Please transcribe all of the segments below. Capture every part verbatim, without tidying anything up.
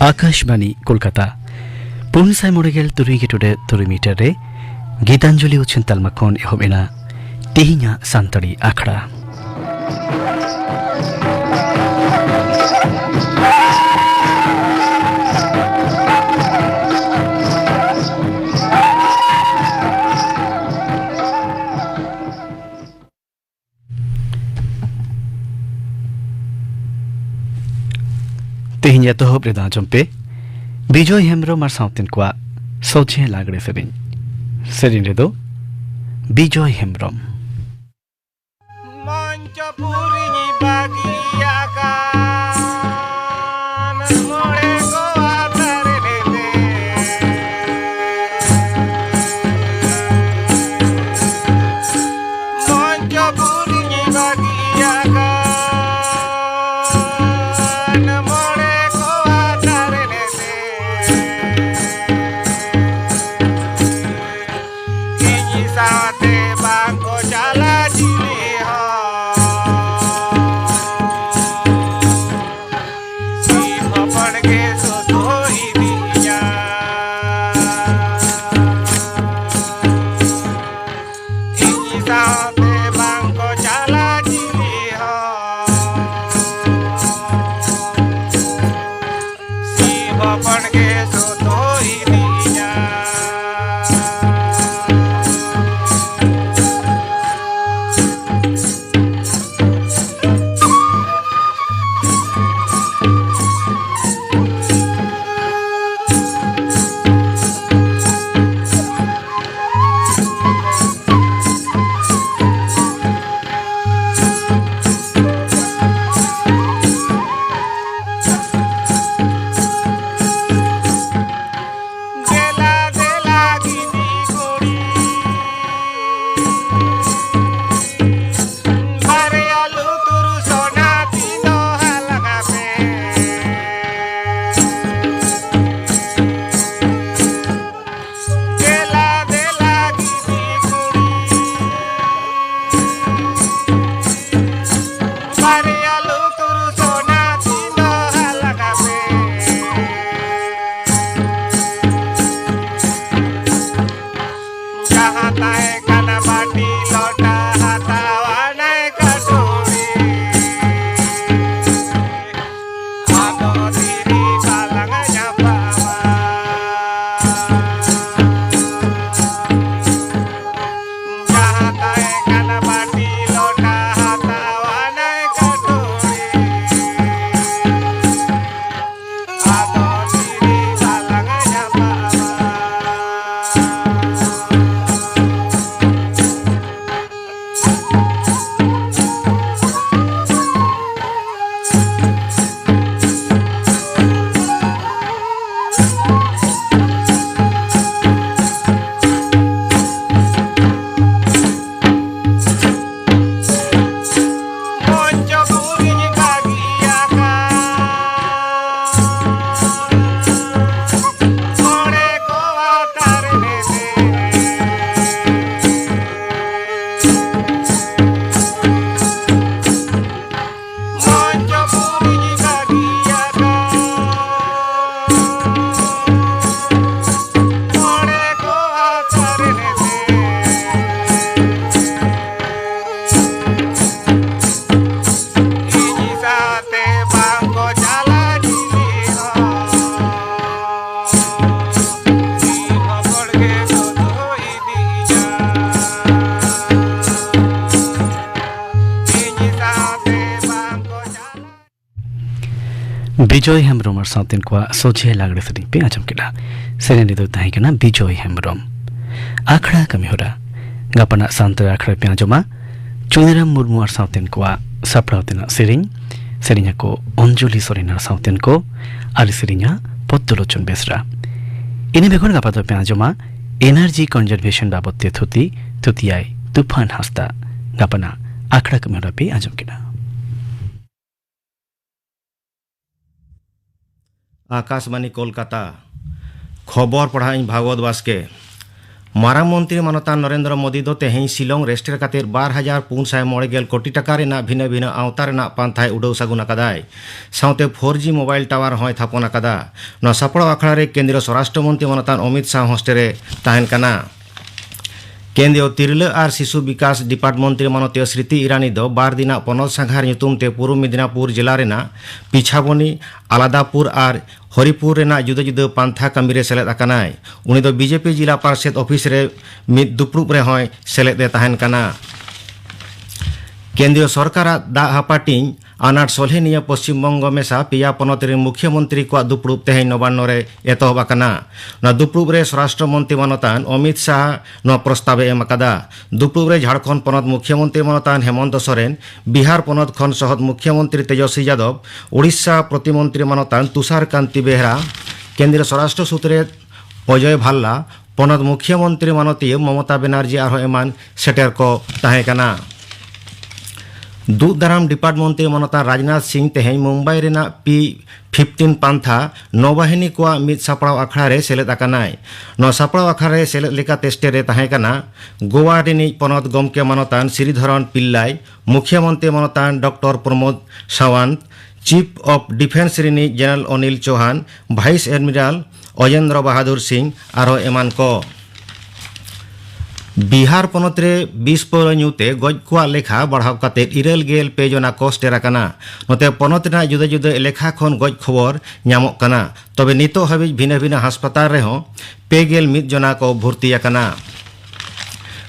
ᱟᱠᱟᱥᱵᱟᱱᱤ ᱠᱳᱞᱠᱟᱛᱟ, ᱯᱩᱱ ᱥᱟᱭ ᱢᱚᱬᱮ ᱜᱮᱞ ᱛᱩᱨᱩᱭ ᱜᱮ ᱴᱩᱰᱟᱹᱜ ᱛᱩᱨᱩᱭ ᱢᱤᱴᱟᱨ ᱨᱮ ᱜᱤᱛᱟᱧᱡᱚᱞᱤ ᱩᱪᱷᱟᱹᱱ ᱛᱟᱞᱢᱟ ᱠᱷᱚᱱ ᱮᱦᱚᱵ ᱮᱱᱟ ᱛᱮᱦᱮᱧᱟᱜ ᱥᱟᱱᱛᱟᱲᱤ ᱟᱠᱷᱲᱟ᱾ ᱛᱮᱦᱮᱧ ᱮᱛᱚᱦᱚᱵ ᱨᱮᱫᱚ ᱟᱸᱡᱚᱢ ᱯᱮ ᱵᱤᱡᱚᱭ ᱦᱮᱢᱵᱨᱚᱢ ᱟᱨ ᱥᱟᱶᱛᱮᱱ ᱠᱚᱣᱟᱜ ᱥᱚᱡᱷᱮ ᱞᱟᱜᱽᱲᱮ ᱥᱮᱨᱮᱧ᱾ ᱥᱮᱨᱮᱧ ᱨᱮᱫᱚ ᱵᱤᱡᱚᱭ ᱦᱮᱢᱵᱨᱚᱢ᱾ ᱢᱚᱧᱪᱚᱯᱩᱨᱤᱧ ᱵᱟᱹᱜᱤᱭᱟᱠᱟᱱ ᱢᱚᱬᱮ ᱠᱚ ᱟᱛᱟᱨ ᱨᱮ᱾ ᱢᱚᱧᱪᱚᱯᱩᱨᱤᱧ ᱵᱟᱹᱜᱤᱭᱟᱠᱟᱱ ᱢᱚᱬᱮ ᱠᱚ ᱟᱛᱟᱨ ᱨᱮ᱾ ᱤᱧ ᱥᱟᱶᱛᱮ ᱵᱟᱝ ᱠᱚ ᱪᱟᱞᱟᱜ ᱪᱤᱞᱤ ᱦᱚᱸ᱾ ᱥᱤᱢ ᱦᱚᱯᱚᱱ ᱜᱮ ᱥᱩᱫᱷᱩ ᱤᱫᱤᱭᱟ᱾ ᱤᱧ ᱥᱟᱶᱛᱮ ᱵᱟᱝ ᱠᱚ ᱪᱟᱞᱟᱜ ᱪᱤᱞᱤ ᱦᱚᱸ᱾ ᱥᱤᱢ ᱦᱚᱯᱚᱱ ᱜᱮ ᱥᱩᱫᱷᱩ ᱤᱫᱤᱭᱟ᱾ ᱫᱷᱤᱨᱤ ᱵᱟᱞᱟᱝ ᱧᱟᱯᱟᱢᱟ᱾ ᱡᱟᱦᱟᱸ ᱛᱟᱦᱮᱸ ᱠᱟᱱᱟ ᱵᱟᱹᱴᱤ ᱞᱚᱴᱟ ᱦᱟᱛᱟᱣ ᱟᱱᱟᱭ ᱠᱟᱹᱴᱩᱨᱤ᱾ ᱟᱫᱚ ᱫᱷᱤᱨᱤ ᱵᱟᱞᱟᱝ ᱧᱟᱯᱟᱢᱟ᱾ ᱵᱤᱡᱚᱭ ᱦᱮᱢᱵᱽᱨᱚᱢ ᱟᱨ ᱥᱟᱶᱛᱮᱱ ᱠᱚᱣᱟᱜ ᱥᱚᱡᱷᱮ ᱞᱟᱜᱽᱲᱮ ᱥᱮᱨᱮᱧ ᱯᱮ ᱟᱸᱡᱚᱢ ᱠᱮᱫᱟ᱾ ᱥᱮᱨᱮᱧ ᱨᱮᱫᱚ ᱛᱟᱦᱮᱸ ᱠᱟᱱᱟ ᱵᱤᱡᱚᱭ ᱦᱮᱢᱵᱽᱨᱚᱢ᱾ ᱟᱠᱷᱲᱟ ᱠᱟᱹᱢᱤᱦᱚᱨᱟ᱾ ᱜᱟᱯᱟᱱᱟᱜ ᱥᱟᱱᱛᱟᱲ ᱟᱠᱷᱲᱟ ᱯᱮ ᱟᱸᱡᱚᱢᱟ᱾ ᱪᱩᱱᱤᱨᱟᱢ ᱢᱩᱨᱢᱩ ᱟᱨ ᱥᱟᱶᱛᱮᱱ ᱠᱚᱣᱟᱜ ᱥᱟᱯᱲᱟᱣ ᱛᱮᱱᱟᱜ ᱥᱮᱨᱮᱧ᱾ ᱥᱮᱨᱮᱧ ᱟᱠᱚ ᱚᱧᱡᱚᱞᱤ ᱥᱚᱨᱮᱱ ᱟᱨ ᱥᱟᱶᱛᱮᱱ ᱠᱚ᱾ ᱟᱨ ᱥᱮᱨᱮᱧᱟ ᱯᱚᱫᱽᱫᱚᱞᱳᱪᱚᱱ ᱵᱮᱥᱨᱟ᱾ ᱤᱱᱟᱹ ᱵᱮᱜᱚᱨ ᱜᱟᱯᱟ ᱫᱚᱯᱮ ᱟᱸᱡᱚᱢᱟ ᱮᱱᱟᱨᱡᱤ ᱠᱚᱱᱡᱟᱨᱵᱷᱮᱥᱚᱱ ᱵᱟᱵᱚᱫ ᱛᱮ ᱛᱷᱩᱛᱤ, ᱛᱷᱩᱛᱤᱭᱟᱭ ᱛᱩᱯᱷᱟᱱ ᱦᱟᱸᱥᱫᱟ᱾ ᱜᱟᱯᱟᱱᱟᱜ ᱟᱠᱷᱲᱟ ᱠᱟᱹᱢᱤᱦᱚᱨᱟ ᱯᱮ ᱟᱸᱡᱚᱢ ᱠᱮᱫᱟ᱾ ᱟᱠᱟᱥᱵᱟᱱᱤ ᱠᱳᱞᱠᱟᱛᱟ᱾ ᱠᱷᱚᱵᱚᱨ ᱯᱟᱲᱦᱟᱣ ᱤᱧ ᱵᱷᱟᱜᱚᱵᱚᱛ ᱵᱟᱥᱠᱮ᱾ ᱢᱟᱨᱟᱝ ᱢᱚᱱᱛᱨᱤ ᱢᱟᱱᱚᱛᱟᱱ ᱱᱚᱨᱮᱱᱫᱨᱚ ᱢᱳᱫᱤ ᱫᱚ ᱛᱮᱦᱮᱧ ᱥᱤᱞᱚᱝ ᱨᱮᱥᱴᱮᱨ ᱠᱟᱛᱮ ᱵᱟᱨ ᱦᱟᱡᱟᱨ ᱯᱩᱱ ᱥᱟᱭ ᱢᱚᱬᱮ ᱜᱮᱞ ᱠᱳᱴᱤ ᱴᱟᱠᱟ ᱨᱮᱱᱟᱜ ᱵᱷᱤᱱᱟᱹ ᱵᱷᱤᱱᱟᱹ ᱟᱣᱛᱟ ᱨᱮᱱᱟᱜ ᱯᱟᱱᱛᱷᱟᱭ ᱩᱰᱟᱹᱣ ᱥᱟᱹᱜᱩᱱ ᱟᱠᱟᱫᱟᱭ᱾ ᱥᱟᱶᱛᱮ ᱯᱷᱳᱨ ᱡᱤ ᱢᱳᱵᱟᱭᱤᱞ ᱴᱟᱣᱟᱨ ᱦᱚᱸᱭ ᱛᱷᱟᱯᱚᱱ ᱟᱠᱟᱫᱟ᱾ ᱱᱚᱣᱟ ᱥᱟᱯᱲᱟᱣ ᱟᱠᱷᱲᱟ ᱨᱮ ᱠᱮᱱᱫᱨᱤᱭᱚ ᱥᱚᱨᱟᱥᱴᱨᱚ ᱢᱚᱱᱛᱨᱤ ᱢᱟᱱᱚᱛᱟᱱ ᱚᱢᱤᱛ ᱥᱟᱦ ᱦᱚᱥᱴᱮᱞ ᱨᱮ ᱛᱟᱦᱮᱱ ᱠᱟᱱᱟ᱾ ᱠᱮᱱᱫᱨᱤᱭᱚ ᱛᱤᱨᱞᱟᱹ ᱟᱨ ᱥᱤᱥᱩ ᱵᱤᱠᱟᱥ ᱰᱤᱯᱟᱨᱴ ᱢᱚᱱᱛᱨᱤ ᱢᱟᱱᱚᱛᱤᱭᱚ ᱥᱨᱤᱛᱤ ᱤᱨᱟᱱᱤ ᱫᱚ ᱵᱟᱨ ᱫᱤᱱᱟᱜ ᱯᱚᱱᱚᱛ ᱥᱟᱸᱜᱷᱟᱨ ᱧᱩᱛᱩᱢ ᱛᱮ ᱯᱩᱨᱩᱵ ᱢᱮᱫᱤᱱᱟᱯᱩᱨ ᱡᱮᱞᱟ ᱨᱮᱱᱟᱜ ᱯᱤᱪᱷᱟᱵᱚᱱᱤ, ᱟᱞᱟᱫᱟᱯᱩᱨ ᱟᱨ ᱦᱚᱨᱤᱯᱩᱨ ᱨᱮᱱᱟᱜ ᱡᱩᱫᱟᱹ ᱡᱩᱫᱟᱹ ᱯᱟᱱᱛᱷᱟ ᱠᱟᱹᱢᱤ ᱨᱮ ᱥᱮᱞᱮᱫ ᱟᱠᱟᱱᱟᱭ᱾ ᱩᱱᱤ ᱫᱚ ᱵᱤᱡᱮᱯᱤ ᱡᱤᱞᱟ ᱯᱟᱨᱥᱮᱛ ᱚᱯᱷᱤᱥ ᱨᱮ ᱢᱤᱫ ᱫᱩᱯᱲᱩᱵ ᱨᱮᱦᱚᱸᱭ ᱥᱮᱞᱮᱫ ᱮ ᱛᱟᱦᱮᱱ ᱠᱟᱱᱟ᱾ ᱠᱮᱱᱫᱨᱤᱭᱚ ᱥᱚᱨᱠᱟᱨᱟᱜ ᱫᱟᱜ ᱦᱟᱯᱟᱴᱤᱧ ᱟᱱᱟᱴ ᱥᱚᱞᱦᱮ ᱱᱤᱭᱟᱹ ᱯᱚᱥᱪᱤᱢ ᱵᱚᱝᱜᱚ ᱢᱮᱥᱟ ᱯᱮᱭᱟ ᱯᱚᱱᱚᱛ ᱨᱮᱱ ᱢᱩᱠᱷᱭᱟᱹ ᱢᱚᱱᱛᱨᱤ ᱠᱚᱣᱟᱜ ᱫᱩᱯᱲᱩᱵ ᱛᱮᱦᱮᱧ ᱱᱚᱵᱟᱱᱱᱚ ᱨᱮ ᱮᱛᱚᱦᱚᱵ ᱟᱠᱟᱱᱟ᱾ ᱱᱚᱣᱟ ᱫᱩᱯᱲᱩᱵ ᱨᱮ ᱥᱚᱨᱟᱥᱴᱨᱚ ᱢᱚᱱᱛᱨᱤ ᱢᱟᱱᱚᱛᱟᱱ ᱚᱢᱤᱛ ᱥᱟᱦᱟ ᱱᱚᱣᱟ ᱯᱨᱚᱥᱛᱟᱵ ᱮ ᱮᱢ ᱟᱠᱟᱫᱟ᱾ ᱫᱩᱯᱲᱩᱵ ᱨᱮ ᱡᱷᱟᱲᱠᱷᱚᱸᱰ ᱯᱚᱱᱚᱛ ᱢᱩᱠᱷᱭᱟᱹ ᱢᱚᱱᱛᱨᱤ ᱢᱟᱱᱚᱛᱟᱱ ᱦᱮᱢᱚᱱᱛᱚ ᱥᱚᱨᱮᱱ, ᱵᱤᱦᱟᱨ ᱯᱚᱱᱚᱛ ᱠᱷᱚᱱ ᱥᱚᱦᱚᱫ ᱢᱩᱠᱷᱭᱟᱹ ᱢᱚᱱᱛᱨᱤ ᱛᱮᱡᱚᱥᱣᱤ ᱡᱟᱫᱚᱵ, ᱳᱰᱤᱥᱟ ᱯᱨᱚᱛᱤᱢᱚᱱᱛᱨᱤ ᱢᱟᱱᱚᱛᱟᱱ ᱛᱩᱥᱟᱨ ᱠᱟᱱᱛᱤ ᱵᱮᱦᱨᱟ, ᱠᱮᱱᱫᱨᱤᱭᱚ ᱥᱚᱨᱟᱥᱴᱨᱚ ᱥᱩᱛᱨᱮᱛ ᱚᱡᱚᱭ ᱵᱷᱟᱞᱞᱟ, ᱯᱚᱱᱚᱛ ᱢᱩᱠᱷᱭᱟᱹ ᱢᱚᱱᱛᱨᱤ ᱢᱟᱱᱚᱛᱤᱭᱟᱹ ᱢᱚᱢᱚᱛᱟ ᱵᱮᱱᱟᱨᱡᱤ ᱟᱨᱦᱚᱸ ᱮᱢᱟᱱ ᱥᱮᱴᱮᱨ ᱠᱚ ᱛᱟᱦᱮᱸ ᱠᱟᱱᱟ᱾ ᱫᱩᱜ ᱫᱟᱨᱟᱢ ᱰᱤᱯᱟᱨᱴ ᱢᱚᱱᱛᱨᱤ ᱢᱟᱱᱚᱛᱟᱱ ᱨᱟᱡᱽᱱᱟᱛᱷ ᱥᱤᱝ ᱛᱮᱦᱮᱧ ᱢᱩᱢᱵᱟᱭ ᱨᱮᱱᱟᱜ ᱯᱤ ᱯᱷᱤᱯᱴᱤᱱ ᱯᱟᱱᱛᱷᱟ ᱱᱚᱣᱵᱟᱦᱤᱱᱤ ᱠᱚᱣᱟᱜ ᱢᱤᱫ ᱥᱟᱯᱲᱟᱣ ᱟᱠᱷᱲᱟ ᱨᱮ ᱥᱮᱞᱮᱫ ᱟᱠᱟᱱᱟᱭ᱾ ᱱᱚᱣᱟ ᱥᱟᱯᱲᱟᱣ ᱟᱠᱷᱲᱟ ᱨᱮ ᱥᱮᱞᱮᱫ ᱞᱮᱠᱟᱛᱮ ᱥᱴᱮᱡ ᱨᱮ ᱛᱟᱦᱮᱸ ᱠᱟᱱᱟ ᱜᱳᱣᱟ ᱨᱤᱱᱤᱡ ᱯᱚᱱᱚᱛ ᱜᱚᱢᱠᱮ ᱢᱟᱱᱚᱛᱟᱱ ᱥᱨᱤᱫᱷᱚᱨᱚᱱ ᱯᱤᱞᱞᱟᱭ, ᱢᱩᱠᱷᱭᱟᱹ ᱢᱚᱱᱛᱨᱤ ᱢᱟᱱᱚᱛᱟᱱ doctor Pramod ᱥᱟᱣᱟᱱᱛ, chip of defence ᱨᱤᱱᱤᱡ ᱡᱮᱱᱟᱨᱟᱞ ᱚᱱᱤᱞ ᱪᱳᱦᱟᱱ, ᱵᱷᱟᱭᱤᱥ ᱮᱰᱢᱤᱨᱟᱞ ᱚᱡᱮᱱᱫᱨᱚ ᱵᱟᱦᱟᱫᱩᱨ ᱥᱤᱝ ᱟᱨᱦᱚᱸ ᱮᱢᱟᱱ ᱠᱚ᱾ ᱵᱤᱦᱟᱨ ᱯᱚᱱᱚᱛ ᱨᱮ ᱵᱤᱥ ᱯᱟᱹᱣᱨᱟᱹ ᱧᱩ ᱛᱮ ᱜᱚᱡ ᱠᱚᱣᱟᱜ ᱞᱮᱠᱷᱟ ᱵᱟᱲᱦᱟᱣ ᱠᱟᱛᱮ ᱤᱨᱟᱹᱞ ᱜᱮᱞ ᱯᱮ ᱡᱚᱱᱟ ᱠᱚ ᱥᱮᱴᱮᱨ ᱟᱠᱟᱱᱟ᱾ ᱱᱚᱛᱮ ᱯᱚᱱᱚᱛ ᱨᱮᱱᱟᱜ ᱡᱩᱫᱟᱹ ᱡᱩᱫᱟᱹ ᱮᱞᱮᱠᱷᱟ ᱠᱷᱚᱱ ᱜᱚᱡ ᱠᱷᱚᱵᱚᱨ ᱧᱟᱢᱚᱜ ᱠᱟᱱᱟ᱾ ᱛᱚᱵᱮ ᱱᱤᱛᱚᱜ ᱦᱟᱹᱵᱤᱡ ᱵᱷᱤᱱᱟᱹ ᱵᱷᱤᱱᱟᱹ ᱦᱟᱥᱯᱟᱛᱟᱞ ᱨᱮᱦᱚᱸ ᱯᱮ ᱜᱮᱞ ᱢᱤᱫ ᱡᱚᱱᱟ ᱠᱚ ᱵᱷᱚᱨᱛᱤ ᱟᱠᱟᱱᱟ᱾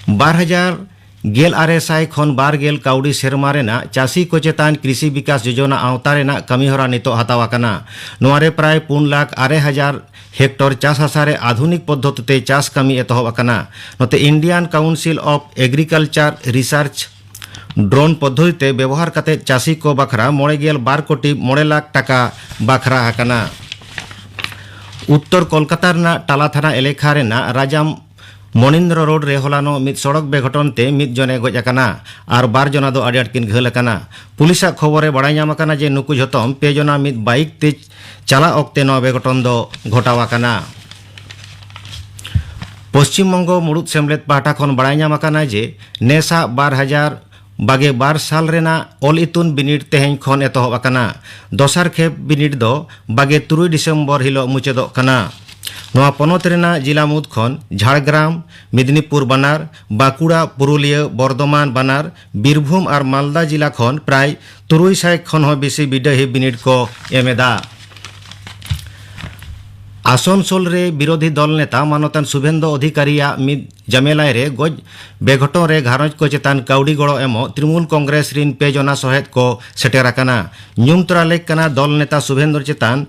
ᱵᱟᱨ ᱦᱟᱡᱟᱨ ᱜᱮᱞ ᱟᱨᱮ ᱥᱟᱭ ᱠᱷᱚᱱ ᱵᱟᱨ ᱜᱮᱞ ᱠᱟᱹᱣᱰᱤ ᱥᱮᱨᱢᱟ ᱨᱮᱱᱟᱜ ᱪᱟᱹᱥᱤ ᱠᱚ ᱪᱮᱛᱟᱱ ᱠᱨᱤᱥᱤ ᱵᱤᱠᱟᱥ ᱡᱳᱡᱚᱱᱟ ᱟᱣᱛᱟ ᱨᱮᱱᱟᱜ ᱠᱟᱹᱢᱤᱦᱚᱨᱟ ᱱᱤᱛᱚᱜ ᱦᱟᱛᱟᱣ ᱟᱠᱟᱱᱟ᱾ ᱱᱚᱣᱟ ᱨᱮ ᱯᱨᱟᱭ ᱯᱩᱱ ᱞᱟᱠᱷ ᱟᱨᱮ ᱦᱟᱡᱟᱨ ᱦᱮᱠᱴᱚᱨ ᱪᱟᱥ ᱦᱟᱥᱟ ᱨᱮ ᱟᱫᱷᱩᱱᱤᱠ ᱯᱚᱫᱽᱫᱷᱚᱛᱤ ᱛᱮ ᱪᱟᱥ ᱠᱟᱹᱢᱤ ᱮᱛᱚᱦᱚᱵ ᱟᱠᱟᱱᱟ᱾ ᱱᱚᱛᱮ Indian Council of Agriculture Research drone ᱯᱚᱫᱽᱫᱷᱚᱛᱤ ᱛᱮ ᱵᱮᱵᱚᱦᱟᱨ ᱠᱟᱛᱮ ᱪᱟᱹᱥᱤ ᱠᱚ ᱵᱟᱠᱷᱨᱟ ᱢᱚᱬᱮ ᱜᱮᱞ ᱵᱟᱨ ᱠᱳᱴᱤ ᱢᱚᱬᱮ ᱞᱟᱠᱷ ᱴᱟᱠᱟ ᱵᱟᱠᱷᱨᱟ ᱟᱠᱟᱱᱟ᱾ ᱩᱛᱛᱚᱨ ᱠᱚᱞᱠᱟᱛᱟ ᱨᱮᱱᱟᱜ ᱴᱟᱞᱟ ᱛᱷᱟᱱᱟ ᱮᱞᱮᱠᱷᱟ ᱨᱮᱱᱟᱜ ᱨᱟᱡᱟᱢ ᱢᱚᱱᱤᱱᱫᱨᱚ ᱨᱳᱰ ᱨᱮ ᱦᱚᱞᱟᱱᱚᱜ ᱢᱤᱫ ᱥᱚᱲᱚᱠ ᱵᱮᱜᱷᱚᱴᱚᱱ ᱛᱮ ᱢᱤᱫ ᱡᱚᱱᱮ ᱜᱚᱡ ᱟᱠᱟᱱᱟ ᱟᱨ ᱵᱟᱨ ᱡᱚᱱᱟ ᱫᱚ ᱟᱹᱰᱤ ᱟᱸᱴ ᱠᱤᱱ ᱜᱷᱟᱹᱞ ᱟᱠᱟᱱᱟ᱾ ᱯᱩᱞᱤᱥᱟᱜ ᱠᱷᱚᱵᱚᱨ ᱨᱮ ᱵᱟᱲᱟᱭ ᱧᱟᱢ ᱟᱠᱟᱱᱟ ᱡᱮ ᱱᱩᱠᱩ ᱡᱷᱚᱛᱚᱢ ᱯᱮ ᱡᱚᱱᱟ ᱢᱤᱫ ᱵᱟᱭᱤᱠ ᱛᱮ ᱪᱟᱞᱟᱜ ᱚᱠᱛᱮ ᱱᱚᱣᱟ ᱵᱮᱜᱷᱚᱴᱚᱱ ᱫᱚ ᱜᱷᱚᱴᱟᱣ ᱟᱠᱟᱱᱟ᱾ ᱯᱚᱥᱪᱤᱢ ᱵᱚᱝᱜᱚ ᱢᱩᱲᱩᱫ ᱥᱮᱢᱞᱮᱫ ᱯᱟᱦᱴᱟ ᱠᱷᱚᱱ ᱵᱟᱲᱟᱭ ᱧᱟᱢ ᱟᱠᱟᱱᱟ ᱡᱮ ᱱᱮᱥᱟᱜ ᱵᱟᱨ ᱦᱟᱡᱟᱨ ᱵᱟᱜᱮ ᱵᱟᱨ ᱥᱟᱞ ᱨᱮᱱᱟᱜ ᱚᱞ ᱤᱛᱩᱱ ᱵᱤᱱᱤᱰ ᱛᱮᱦᱮᱧ ᱠᱷᱚᱱ ᱮᱛᱚᱦᱚᱵ ᱟᱠᱟᱱᱟ᱾ ᱫᱚᱥᱟᱨ ᱠᱷᱮᱯ ᱵᱤᱱᱤᱰ ᱫᱚ ᱵᱟᱜᱮ ᱛᱩᱨᱩᱭ ᱰᱤᱥᱮᱢᱵᱚᱨ ᱦᱤᱞᱚᱜ ᱢᱩᱪᱟᱹᱫᱚᱜ ᱠᱟᱱᱟ᱾ ᱱᱚᱣᱟ ᱯᱚᱱᱚᱛ ᱨᱮᱱᱟᱜ ᱡᱤᱞᱟ ᱢᱩᱫᱽ ᱠᱷᱚᱱ ᱡᱷᱟᱲᱜᱨᱟᱢ, ᱢᱮᱫᱽᱱᱤᱯᱩᱨ ᱵᱟᱱᱟᱨ, ᱵᱟᱸᱠᱩᱲᱟ, ᱯᱩᱨᱩᱞᱤᱭᱟᱹ, ᱵᱚᱨᱫᱷᱚᱢᱟᱱ ᱵᱟᱱᱟᱨ, ᱵᱤᱨᱵᱷᱩᱢ ᱟᱨ ᱢᱟᱞᱫᱟ ᱡᱤᱞᱟ ᱠᱷᱚᱱ ᱯᱨᱟᱭ ᱛᱩᱨᱩᱭ ᱥᱟᱭ ᱠᱷᱚᱱ ᱦᱚᱸ ᱵᱮᱥᱤ ᱵᱤᱰᱟᱹᱦᱤ ᱵᱤᱱᱤᱰ ᱠᱚ ᱮᱢ ᱮᱫᱟ᱾ ᱟᱥᱚᱱᱥᱳᱞ ᱨᱮ ᱵᱤᱨᱳᱫᱷᱤ ᱫᱚᱞ ᱱᱮᱛᱟ ᱢᱟᱱᱚᱛᱟᱱ ᱥᱩᱵᱷᱮᱱᱫᱚ ᱚᱫᱷᱤᱠᱟᱨᱤᱭᱟᱜ ᱢᱤᱫ ᱡᱟᱢᱮᱞᱟᱭ ᱨᱮ ᱜᱚᱡ ᱵᱮᱜᱷᱚᱴᱚᱱ ᱨᱮ ᱜᱷᱟᱨᱚᱸᱡᱽ ᱠᱚ ᱪᱮᱛᱟᱱ ᱠᱟᱹᱣᱰᱤ ᱜᱚᱲᱚ ᱮᱢᱚᱜ ᱛᱨᱤᱱᱢᱩᱞ ᱠᱚᱝᱜᱨᱮᱥ ᱨᱤᱱ ᱯᱮ ᱡᱚᱱᱟ ᱥᱚᱦᱮᱫ ᱠᱚ ᱥᱮᱴᱮᱨ ᱟᱠᱟᱱᱟ᱾ ᱧᱩᱢ ᱛᱚᱨᱟ ᱞᱮᱠ ᱠᱟᱱᱟ ᱫᱚᱞ ᱱᱮᱛᱟ ᱥᱩᱵᱷᱮᱱᱫᱚ ᱪᱮᱛᱟᱱ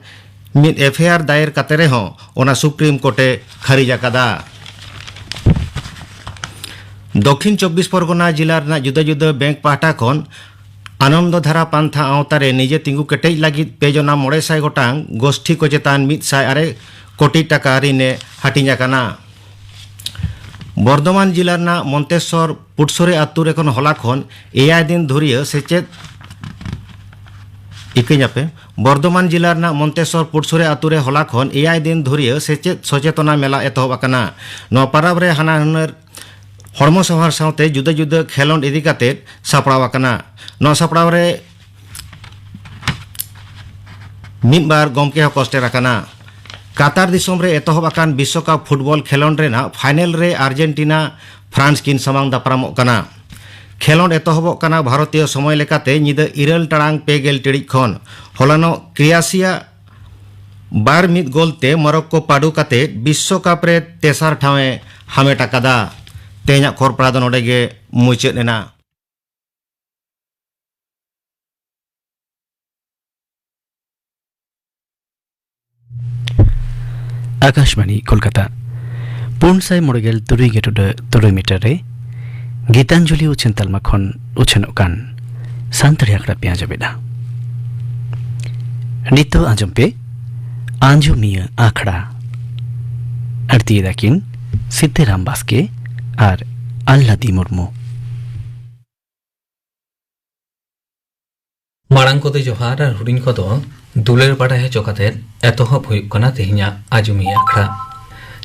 ᱢᱤᱫ ᱮᱯᱷ ᱟᱭ ᱟᱨ ᱫᱟᱭᱮᱨ ᱠᱟᱛᱮ ᱨᱮᱦᱚᱸ ᱚᱱᱟ ᱥᱩᱯᱨᱤᱢ ᱠᱳᱨᱴ ᱮ ᱠᱷᱟᱹᱨᱤᱡ ᱟᱠᱟᱫᱟ᱾ ᱫᱚᱠᱷᱤᱱ ᱪᱚᱵᱵᱤᱥ ᱯᱚᱨᱜᱚᱱᱟ ᱡᱤᱞᱟ ᱨᱮᱱᱟᱜ ᱡᱩᱫᱟᱹ ᱡᱩᱫᱟᱹ ᱵᱮᱝᱠ ᱯᱟᱦᱴᱟ ᱠᱷᱚᱱ ᱟᱱᱚᱱᱫᱚ ᱫᱷᱟᱨᱟ ᱯᱟᱱᱛᱷᱟ ᱟᱣᱛᱟ ᱨᱮ ᱱᱤᱡᱮ ᱛᱤᱸᱜᱩ ᱠᱮᱴᱮᱡ ᱞᱟᱹᱜᱤᱫ ᱯᱮ ᱡᱚᱱᱟ ᱢᱚᱬᱮ ᱥᱟᱭ ᱜᱚᱴᱟᱝ ᱜᱳᱥᱴᱷᱤ ᱠᱚ ᱪᱮᱛᱟᱱ ᱢᱤᱫ ᱥᱟᱭ ᱟᱨᱮ ᱠᱳᱴᱤ ᱴᱟᱠᱟ ᱨᱤᱱ ᱮ ᱦᱟᱹᱴᱤᱧ ᱟᱠᱟᱱᱟ᱾ ᱵᱚᱨᱫᱷᱚᱢᱟᱱ ᱡᱤᱞᱟ ᱨᱮᱱᱟᱜ ᱢᱚᱱᱛᱮᱥᱚᱨ ᱯᱩᱴᱥᱚᱨᱮ ᱟᱛᱳ ᱨᱮ ᱠᱷᱚᱱ ᱦᱚᱞᱟ ᱠᱷᱚᱱ ᱮᱭᱟᱭ ᱫᱤᱱ ᱫᱷᱩᱨᱤᱭᱟᱹ ᱥᱮᱪᱮᱫ ᱤᱠᱟᱹᱧ ᱟᱯᱮ᱾ ᱵᱚᱨᱫᱷᱚᱢᱟᱱ ᱡᱤᱞᱟ ᱨᱮᱱᱟᱜ ᱢᱚᱱᱛᱮᱥᱚᱨ ᱯᱩᱴᱥᱩᱨᱮ ᱟᱛᱳ ᱨᱮ ᱦᱚᱞᱟ ᱠᱷᱚᱱ ᱮᱭᱟᱭ ᱫᱤᱱ ᱫᱷᱩᱨᱤᱭᱟᱹ ᱥᱮᱪᱮᱫ ᱥᱚᱪᱮᱛᱚᱱᱟ ᱢᱮᱞᱟ ᱮᱛᱚᱦᱚᱵ ᱟᱠᱟᱱᱟ᱾ ᱱᱚᱣᱟ ᱯᱟᱨᱟᱵᱽ ᱨᱮ ᱦᱟᱱᱟ ᱦᱩᱱᱟᱹᱨ ᱦᱚᱲᱢᱚ ᱥᱟᱶᱟᱨ ᱥᱟᱶᱛᱮ ᱡᱩᱫᱟᱹ ᱡᱩᱫᱟᱹ ᱠᱷᱮᱞᱳᱸᱰ ᱤᱫᱤ ᱠᱟᱛᱮ ᱥᱟᱯᱲᱟᱣ ᱟᱠᱟᱱᱟ᱾ ᱱᱚᱣᱟ ᱥᱟᱯᱲᱟᱣ ᱨᱮ ᱢᱤᱫ ᱵᱟᱨ ᱜᱚᱢᱠᱮ ᱦᱚᱸᱠᱚ ᱥᱮᱴᱮᱨ ᱟᱠᱟᱱᱟ᱾ ᱠᱟᱛᱟᱨ ᱫᱤᱥᱚᱢ ᱨᱮ ᱮᱛᱚᱦᱚᱵ ᱟᱠᱟᱱ ᱵᱤᱥᱥᱚᱠᱟᱯ ᱯᱷᱩᱴᱵᱚᱞ ᱠᱷᱮᱞᱳᱸᱰ ᱨᱮᱱᱟᱜ ᱯᱷᱟᱭᱱᱮᱞ ᱨᱮ ᱟᱨᱡᱮᱱᱴᱤᱱᱟ ᱯᱷᱨᱟᱱᱥ ᱠᱤᱱ ᱥᱟᱢᱟᱝ ᱫᱟᱯᱨᱟᱢᱚᱜ ᱠᱟᱱᱟ᱾ ᱠᱷᱮᱞᱳᱸᱰ ᱮᱛᱚᱦᱚᱵᱚᱜ ᱠᱟᱱᱟ ᱵᱷᱟᱨᱚᱛᱤᱭᱚ ᱥᱚᱢᱚᱭ ᱞᱮᱠᱟᱛᱮ ᱧᱤᱫᱟᱹ ᱤᱨᱟᱹᱞ ᱴᱟᱲᱟᱝ ᱯᱮ ᱜᱮᱞ ᱴᱤᱲᱤᱡ ᱠᱷᱚᱱ᱾ ᱦᱚᱞᱟᱱᱚᱜ ᱠᱨᱳᱭᱮᱥᱤᱭᱟ ᱵᱟᱨ ᱢᱤᱫ ᱜᱳᱞ ᱛᱮ ᱢᱚᱨᱚᱠᱠᱳ ᱯᱟᱹᱰᱩ ᱠᱟᱛᱮ ᱵᱤᱥᱥᱚᱠᱟᱯ ᱨᱮ ᱛᱮᱥᱟᱨ ᱴᱷᱟᱶ ᱮ ᱦᱟᱢᱮᱴ ᱟᱠᱟᱫᱟ᱾ ᱛᱮᱦᱮᱧᱟᱜ ᱠᱷᱚᱵᱚᱨ ᱯᱟᱲᱦᱟᱣ ᱫᱚ ᱱᱚᱰᱮ ᱜᱮ ᱢᱩᱪᱟᱹᱫ ᱮᱱᱟ᱾ ᱟᱠᱟᱥᱵᱟᱬᱤ ᱠᱳᱞᱠᱟᱛᱟ᱾ ᱯᱩᱱ ᱥᱟᱭ ᱢᱚᱬᱮ ᱜᱮᱞ ᱛᱩᱨᱩᱭ ᱜᱮ ᱴᱩᱰᱟᱹᱜ ᱛᱩᱨᱩᱭ ᱢᱤᱴᱟᱨ ᱨᱮ ᱜᱤᱛᱟᱧᱡᱚᱞᱤ ᱩᱪᱷᱟᱹᱱ ᱛᱟᱞᱢᱟ ᱠᱷᱚᱱ ᱩᱪᱷᱟᱹᱱᱚᱜ ᱠᱟᱱ ᱥᱟᱱᱛᱟᱲᱤ ᱟᱠᱷᱲᱟ ᱯᱮ ᱟᱸᱡᱚᱢᱮᱫᱟ᱾ ᱱᱤᱛᱚᱜ ᱟᱸᱡᱚᱢ ᱯᱮ ᱟᱸᱡᱚᱢᱤᱭᱟᱹ ᱟᱠᱷᱲᱟ᱾ ᱟᱹᱲᱛᱤᱭᱮᱫᱟ ᱠᱤᱱ ᱥᱤᱛᱟᱹᱨᱟᱢ ᱵᱟᱥᱠᱮ ᱟᱨ ᱟᱞᱞᱟᱫᱤ ᱢᱩᱨᱢᱩ᱾ ᱢᱟᱲᱟᱝ ᱠᱚᱫᱚ ᱡᱚᱦᱟᱨ ᱟᱨ ᱦᱩᱰᱤᱧ ᱠᱚᱫᱚ ᱫᱩᱞᱟᱹᱲ ᱵᱟᱲᱟᱭ ᱦᱚᱪᱚ ᱠᱟᱛᱮ ᱮᱛᱚᱦᱚᱵ ᱦᱩᱭᱩᱜ ᱠᱟᱱᱟ ᱛᱮᱦᱮᱧᱟᱜ ᱟᱸᱡᱚᱢᱤᱭᱟᱹ ᱟᱠᱷᱲᱟ᱾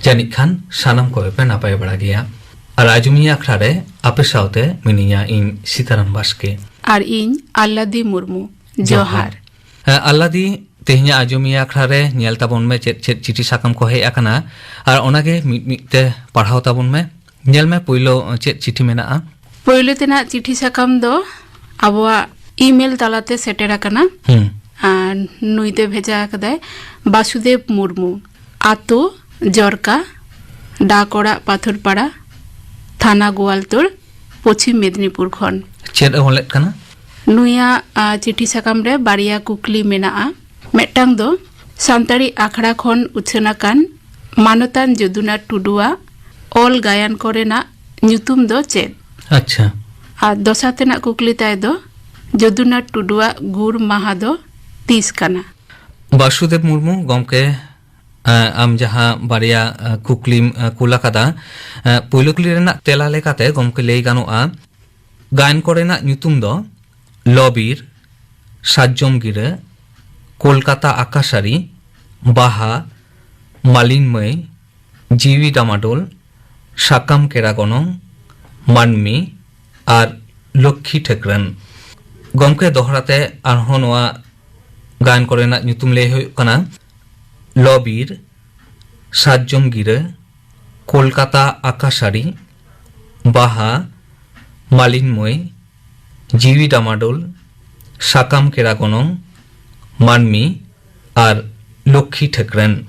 ᱡᱟᱹᱱᱤᱡ ᱠᱷᱟᱱ ᱥᱟᱱᱟᱢ ᱠᱚᱜᱮ ᱯᱮ ᱱᱟᱯᱟᱭ ᱵᱟᱲᱟ ᱜᱮᱭᱟ᱾ ᱟᱨ ᱟᱸᱡᱚᱢᱤᱭᱟᱹ ᱟᱠᱷᱲᱟ ᱨᱮ ᱟᱯᱮ ᱥᱟᱶᱛᱮ ᱢᱤᱱᱟᱹᱧᱟ ᱤᱧ ᱥᱤᱛᱟᱨᱟᱢ ᱵᱟᱥᱠᱮ᱾ ᱟᱨ ᱤᱧ ᱟᱞᱞᱟᱫᱤ ᱢᱩᱨᱢᱩ᱾ ᱡᱚᱦᱟᱨ᱾ ᱡᱚᱦᱟᱨ᱾ ᱦᱮᱸ, ᱟᱞᱞᱟᱫᱤ, ᱛᱮᱦᱮᱧᱟᱜ ᱟᱸᱡᱚᱢᱤᱭᱟᱹ ᱟᱠᱷᱲᱟ ᱨᱮ ᱧᱮᱞ ᱛᱟᱵᱚᱱ ᱢᱮ ᱪᱮᱫ ᱪᱮᱫ ᱪᱤᱴᱷᱤ ᱥᱟᱠᱟᱢ ᱠᱚ ᱦᱮᱡ ᱟᱠᱟᱱᱟ, ᱟᱨ ᱚᱱᱟᱜᱮ ᱢᱤᱫ ᱢᱤᱫ ᱛᱮ ᱯᱟᱲᱦᱟᱣ ᱛᱟᱵᱚᱱ ᱢᱮ᱾ ᱧᱮᱞ ᱢᱮ ᱯᱳᱭᱞᱳ ᱪᱮᱫ ᱪᱤᱴᱷᱤ ᱢᱮᱱᱟᱜᱼᱟ᱾ ᱯᱳᱭᱞᱳ ᱛᱮᱱᱟᱜ ᱪᱤᱴᱷᱤ ᱥᱟᱠᱟᱢ ᱫᱚ ᱟᱵᱚᱣᱟᱜ ᱤᱢᱮᱞ ᱛᱟᱞᱟᱛᱮ ᱥᱮᱴᱮᱨ ᱟᱠᱟᱱᱟ᱾ ᱦᱩᱸ᱾ ᱟᱨ ᱱᱩᱭ ᱫᱚᱭ ᱵᱷᱮᱡᱟ ᱟᱠᱟᱫᱟᱭ ᱵᱟᱥᱩᱫᱮᱵ ᱢᱩᱨᱢᱩ, ᱟᱛᱳ ᱡᱚᱨᱠᱟ, ᱰᱟᱠ ᱚᱲᱟᱜ ᱯᱟᱛᱷᱚᱨᱯᱟᱲᱟ, ᱛᱷᱟᱱᱟ ᱜᱳᱣᱟᱞᱛᱳᱲ, ᱯᱚᱪᱷᱤᱢ ᱢᱮᱫᱽᱱᱤᱯᱩᱨ ᱠᱷᱚᱱ᱾ ᱪᱮᱫ ᱮ ᱚᱞᱮᱫ ᱠᱟᱱᱟ? ᱱᱩᱭᱟᱜ, ᱟ, ᱪᱤᱴᱷᱤ ᱥᱟᱠᱟᱢ ᱨᱮ ᱵᱟᱨᱭᱟ ᱠᱩᱠᱞᱤ ᱢᱮᱱᱟᱜᱼᱟ᱾ ᱢᱤᱫᱴᱟᱝ ᱫᱚ ᱥᱟᱱᱛᱟᱲᱤ ᱟᱠᱷᱲᱟ ᱠᱷᱚᱱ ᱩᱪᱷᱟᱹᱱ ᱟᱠᱟᱱ ᱢᱟᱱᱚᱛᱟᱱ ᱡᱚᱫᱩᱱᱟᱛᱷ ᱴᱩᱰᱩᱣᱟᱜ ᱚᱞ ᱜᱟᱭᱟᱱ ᱠᱚᱨᱮᱱᱟᱜ ᱧᱩᱛᱩᱢ ᱫᱚ ᱪᱮᱫ? ᱟᱪᱪᱷᱟ᱾ ᱟᱨ ᱫᱚᱥᱟᱨ ᱛᱮᱱᱟᱜ ᱠᱩᱠᱞᱤ ᱛᱟᱭ ᱫᱚ ᱡᱚᱫᱩᱱᱟᱛᱷ ᱴᱩᱰᱩᱣᱟᱜ ᱜᱩᱨ ᱢᱟᱦᱟ ᱫᱚ ᱛᱤᱥ ᱠᱟᱱᱟ? ᱵᱟᱥᱩᱫᱮᱵ ᱢᱩᱨᱢᱩ ᱜᱚᱢᱠᱮ, ᱮ, ᱟᱢ ᱡᱟᱦᱟᱸ ᱵᱟᱨᱭᱟ, ᱮ, ᱠᱩᱠᱞᱤᱢ, ᱮ, ᱠᱩᱞ ᱟᱠᱟᱫᱟ, ᱮ, ᱯᱳᱭᱞᱳ ᱠᱩᱠᱞᱤ ᱨᱮᱱᱟᱜ ᱛᱮᱞᱟ ᱞᱮᱠᱟᱛᱮ ᱜᱚᱢᱠᱮ ᱞᱟᱹᱭ ᱜᱟᱱᱚᱜᱼᱟ, ᱜᱟᱭᱟᱱ ᱠᱚᱨᱮᱱᱟᱜ ᱧᱩᱛᱩᱢ ᱫᱚ ᱞᱚᱵᱤᱨ, ᱥᱟᱨᱡᱚᱢ ᱜᱤᱨᱟᱹ, ᱠᱳᱞᱠᱟᱛᱟ ᱟᱠᱟᱥᱟᱨᱤ, ᱵᱟᱦᱟ, ᱢᱟᱞᱤᱱ ᱢᱟᱹᱭ, ᱡᱤᱣᱤ ᱰᱟᱢᱟᱰᱳᱞ, ᱥᱟᱠᱟᱢ ᱠᱮᱨᱟ ᱜᱚᱱᱚᱝ, ᱢᱟᱹᱱᱢᱤ ᱟᱨ ᱞᱚᱠᱠᱷᱤ ᱴᱷᱟᱹᱠᱨᱟᱹᱱ᱾ ᱜᱚᱢᱠᱮ, ᱫᱚᱦᱲᱟ ᱛᱮ ᱟᱨᱦᱚᱸ ᱱᱚᱣᱟ ᱜᱟᱭᱟᱱ ᱠᱚᱨᱮᱱᱟᱜ ᱧᱩᱛᱩᱢ ᱞᱟᱹᱭ ᱦᱩᱭᱩᱜ ᱠᱟᱱᱟ ᱞᱚᱵᱤᱨ, ᱥᱟᱨᱡᱚᱢ ᱜᱤᱨᱟᱹ, ᱠᱳᱞᱠᱟᱛᱟ ᱟᱠᱟᱥᱟᱨᱤ, ᱵᱟᱦᱟ, ᱢᱟᱞᱤᱱ ᱢᱟᱹᱭ, ᱡᱤᱣᱤ ᱰᱟᱢᱟᱰᱳᱞ, ᱥᱟᱠᱟᱢ ᱠᱮᱨᱟ ᱜᱚᱱᱚᱝ, ᱢᱟᱹᱱᱢᱤ ᱟᱨ ᱞᱚᱠᱠᱷᱤ ᱴᱷᱟᱹᱠᱨᱟᱹᱱ᱾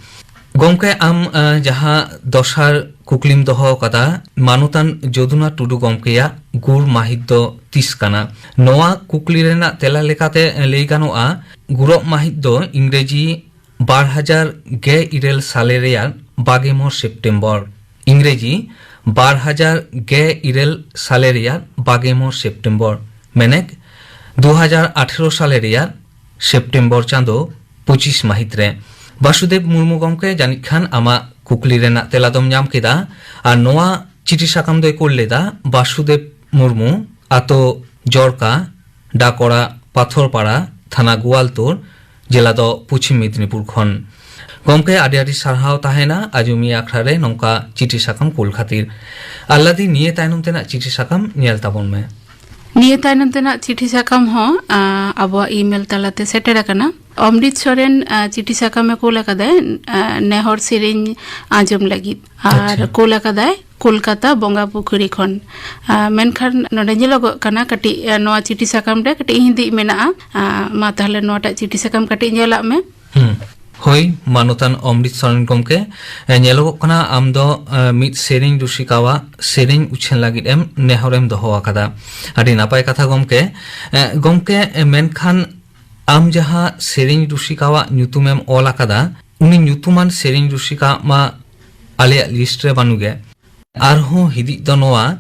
ᱜᱚᱢᱠᱮ, ᱟᱢ, ᱟ, ᱡᱟᱦᱟᱸ ᱫᱚᱥᱟᱨ ᱠᱩᱠᱞᱤᱢ ᱫᱚᱦᱚ ᱟᱠᱟᱫᱟ, ᱢᱟᱱᱚᱛᱟᱱ ᱡᱚᱫᱩᱱᱟᱛᱷ ᱴᱩᱰᱩ ᱜᱚᱢᱠᱮᱭᱟᱜ ᱜᱩᱨ ᱢᱟᱹᱦᱤᱛ ᱫᱚ ᱛᱤᱥ ᱠᱟᱱᱟ? ᱱᱚᱣᱟ ᱠᱩᱠᱞᱤ ᱨᱮᱱᱟᱜ ᱛᱮᱞᱟ ᱞᱮᱠᱟᱛᱮ ᱞᱟᱹᱭ ᱜᱟᱱᱚᱜᱼᱟ, ᱜᱩᱨᱚᱜ ᱢᱟᱹᱦᱤᱛ ᱫᱚ ᱤᱝᱨᱮᱡᱤ ᱵᱟᱨ ᱦᱟᱡᱟᱨ ᱜᱮᱞ ᱤᱨᱟᱹᱞ ᱥᱟᱞᱮ ᱨᱮᱭᱟᱜ ᱵᱟᱜᱮ ᱢᱚᱬᱮ ᱥᱮᱯᱴᱮᱢᱵᱚᱨ, ᱤᱝᱨᱮᱡᱤ ᱵᱟᱨ ᱦᱟᱡᱟᱨ ᱜᱮᱞ ᱤᱨᱟᱹᱞ ᱥᱟᱞᱮ ᱨᱮᱭᱟᱜ ᱵᱟᱜᱮ ᱢᱚᱬᱮ ᱥᱮᱯᱴᱮᱢᱵᱚᱨ, ᱢᱮᱱᱮᱠ ᱫᱩ ᱦᱟᱡᱟᱨ ᱟᱴᱷᱮᱨᱚ ᱥᱟᱞᱮ ᱨᱮᱭᱟᱜ ᱥᱮᱯᱴᱮᱢᱵᱚᱨ ᱪᱟᱸᱫᱚ ᱯᱚᱸᱪᱤᱥ ᱢᱟᱹᱦᱤᱛ ᱨᱮ᱾ ᱵᱟᱥᱩᱫᱮᱵ ᱢᱩᱨᱢᱩ ᱜᱚᱢᱠᱮ, ᱡᱟᱹᱱᱤᱡ ᱠᱷᱟᱱ ᱟᱢᱟᱜ ᱠᱩᱠᱞᱤ ᱨᱮᱱᱟᱜ ᱛᱮᱞᱟ ᱫᱚᱢ ᱧᱟᱢ ᱠᱮᱫᱟ᱾ ᱟᱨ ᱱᱚᱣᱟ ᱪᱤᱴᱷᱤ ᱥᱟᱠᱟᱢ ᱫᱚᱭ ᱠᱩᱞ ᱞᱮᱫᱟ ᱵᱟᱥᱩᱫᱮᱵ ᱢᱩᱨᱢᱩ, ᱟᱛᱳ ᱡᱚᱲᱠᱟ, ᱰᱟᱠᱚᱲᱟ ᱯᱟᱛᱷᱚᱨᱯᱟᱲᱟ, ᱛᱷᱟᱱᱟ ᱜᱳᱣᱟᱞᱛᱳᱲ, ᱡᱮᱞᱟ ᱫᱚ ᱯᱚᱪᱷᱤᱢ ᱢᱮᱫᱽᱱᱤᱯᱩᱨ ᱠᱷᱚᱱ᱾ ᱜᱚᱢᱠᱮ, ᱟᱹᱰᱤ ᱟᱹᱰᱤ ᱥᱟᱨᱦᱟᱣ ᱛᱟᱦᱮᱱᱟ ᱟᱸᱡᱚᱢᱤᱭᱟᱹ ᱟᱠᱷᱲᱟ ᱨᱮ ᱱᱚᱝᱠᱟ ᱪᱤᱴᱷᱤ ᱥᱟᱠᱟᱢ ᱠᱩᱞ ᱠᱷᱟᱹᱛᱤᱨ᱾ ᱟᱞᱞᱟᱫᱤ, ᱱᱤᱭᱟᱹ ᱛᱟᱭᱱᱚᱢ ᱛᱮᱱᱟᱜ ᱪᱤᱴᱷᱤ ᱥᱟᱠᱟᱢ ᱧᱮᱞ ᱛᱟᱵᱚᱱ ᱢᱮ᱾ ᱱᱤᱭᱟᱹ ᱛᱟᱭᱱᱚᱢ ᱛᱮᱱᱟᱜ ᱪᱤᱴᱷᱤ ᱥᱟᱠᱟᱢ ᱦᱚᱸ, ᱟ, ᱟᱵᱚᱣᱟᱜ ᱤᱢᱮᱞ ᱛᱟᱞᱟᱛᱮ ᱥᱮᱴᱮᱨ ᱟᱠᱟᱱᱟ᱾ ᱚᱢᱨᱤᱛ ᱥᱚᱨᱮᱱ, ᱟ, ᱪᱤᱴᱷᱤ ᱥᱟᱠᱟᱢᱮ ᱠᱩᱞ ᱟᱠᱟᱫᱟᱭ, ᱟ, ᱱᱮᱦᱚᱨ ᱥᱮᱨᱮᱧ ᱟᱸᱡᱚᱢ ᱞᱟᱹᱜᱤᱫ᱾ ᱟᱨ ᱟᱪᱪᱷᱟ᱾ ᱠᱩᱞ ᱟᱠᱟᱫᱟᱭ ᱠᱳᱞᱠᱟᱛᱟ ᱵᱚᱸᱜᱟ ᱯᱩᱠᱷᱨᱤ ᱠᱷᱚᱱ᱾ ᱟ, ᱢᱮᱱᱠᱷᱟᱱ ᱱᱚᱰᱮ ᱧᱮᱞᱚᱜᱚᱜ ᱠᱟᱱᱟ ᱠᱟᱹᱴᱤᱡ, ᱟ, ᱱᱚᱣᱟ ᱪᱤᱴᱷᱤ ᱥᱟᱠᱟᱢ ᱨᱮ ᱠᱟᱹᱴᱤᱡ ᱦᱤᱸᱫᱤᱡ ᱢᱮᱱᱟᱜᱼᱟ᱾ ᱟ, ᱢᱟ ᱛᱟᱦᱞᱮ ᱱᱚᱣᱟᱴᱟᱜ ᱪᱤᱴᱷᱤ ᱥᱟᱠᱟᱢ ᱠᱟᱹᱴᱤᱡ ᱧᱮᱞᱟᱜ ᱢᱮ᱾ ᱦᱩᱸ᱾ ᱦᱳᱭ, ᱢᱟᱱᱚᱛᱟᱱ ᱚᱢᱨᱤᱛ ᱥᱚᱨᱮᱱ ᱜᱚᱢᱠᱮ, ᱮ, ᱧᱮᱞᱚᱜᱚᱜ ᱠᱟᱱᱟ ᱟᱢ ᱫᱚ, ᱮ, ᱢᱤᱫ ᱥᱮᱨᱮᱧ ᱨᱩᱥᱤᱠᱟᱣᱟᱜ ᱥᱮᱨᱮᱧ ᱩᱪᱷᱟᱹᱱ ᱞᱟᱹᱜᱤᱫ ᱮᱢ ᱱᱮᱦᱚᱨᱮᱢ ᱫᱚᱦᱚ ᱟᱠᱟᱫᱟ᱾ ᱟᱹᱰᱤ ᱱᱟᱯᱟᱭ ᱠᱟᱛᱷᱟ ᱜᱚᱢᱠᱮ᱾ ᱮ, ᱜᱚᱢᱠᱮ, ᱮ, ᱢᱮᱱᱠᱷᱟᱱ ᱟᱢ ᱡᱟᱦᱟᱸ ᱥᱮᱨᱮᱧ ᱨᱩᱥᱤᱠᱟᱣᱟᱜ ᱧᱩᱛᱩᱢᱮᱢ ᱚᱞ ᱟᱠᱟᱫᱟ, ᱩᱱᱤ ᱧᱩᱛᱩᱢᱟᱱ ᱥᱮᱨᱮᱧ ᱨᱩᱥᱤᱠᱟ ᱢᱟ ᱟᱞᱮᱭᱟᱜ ᱞᱤᱥᱴ ᱨᱮ ᱵᱟᱹᱱᱩᱜᱮ᱾ ᱟᱨᱦᱚᱸ ᱦᱤᱫᱤᱡ ᱫᱚ ᱱᱚᱣᱟ,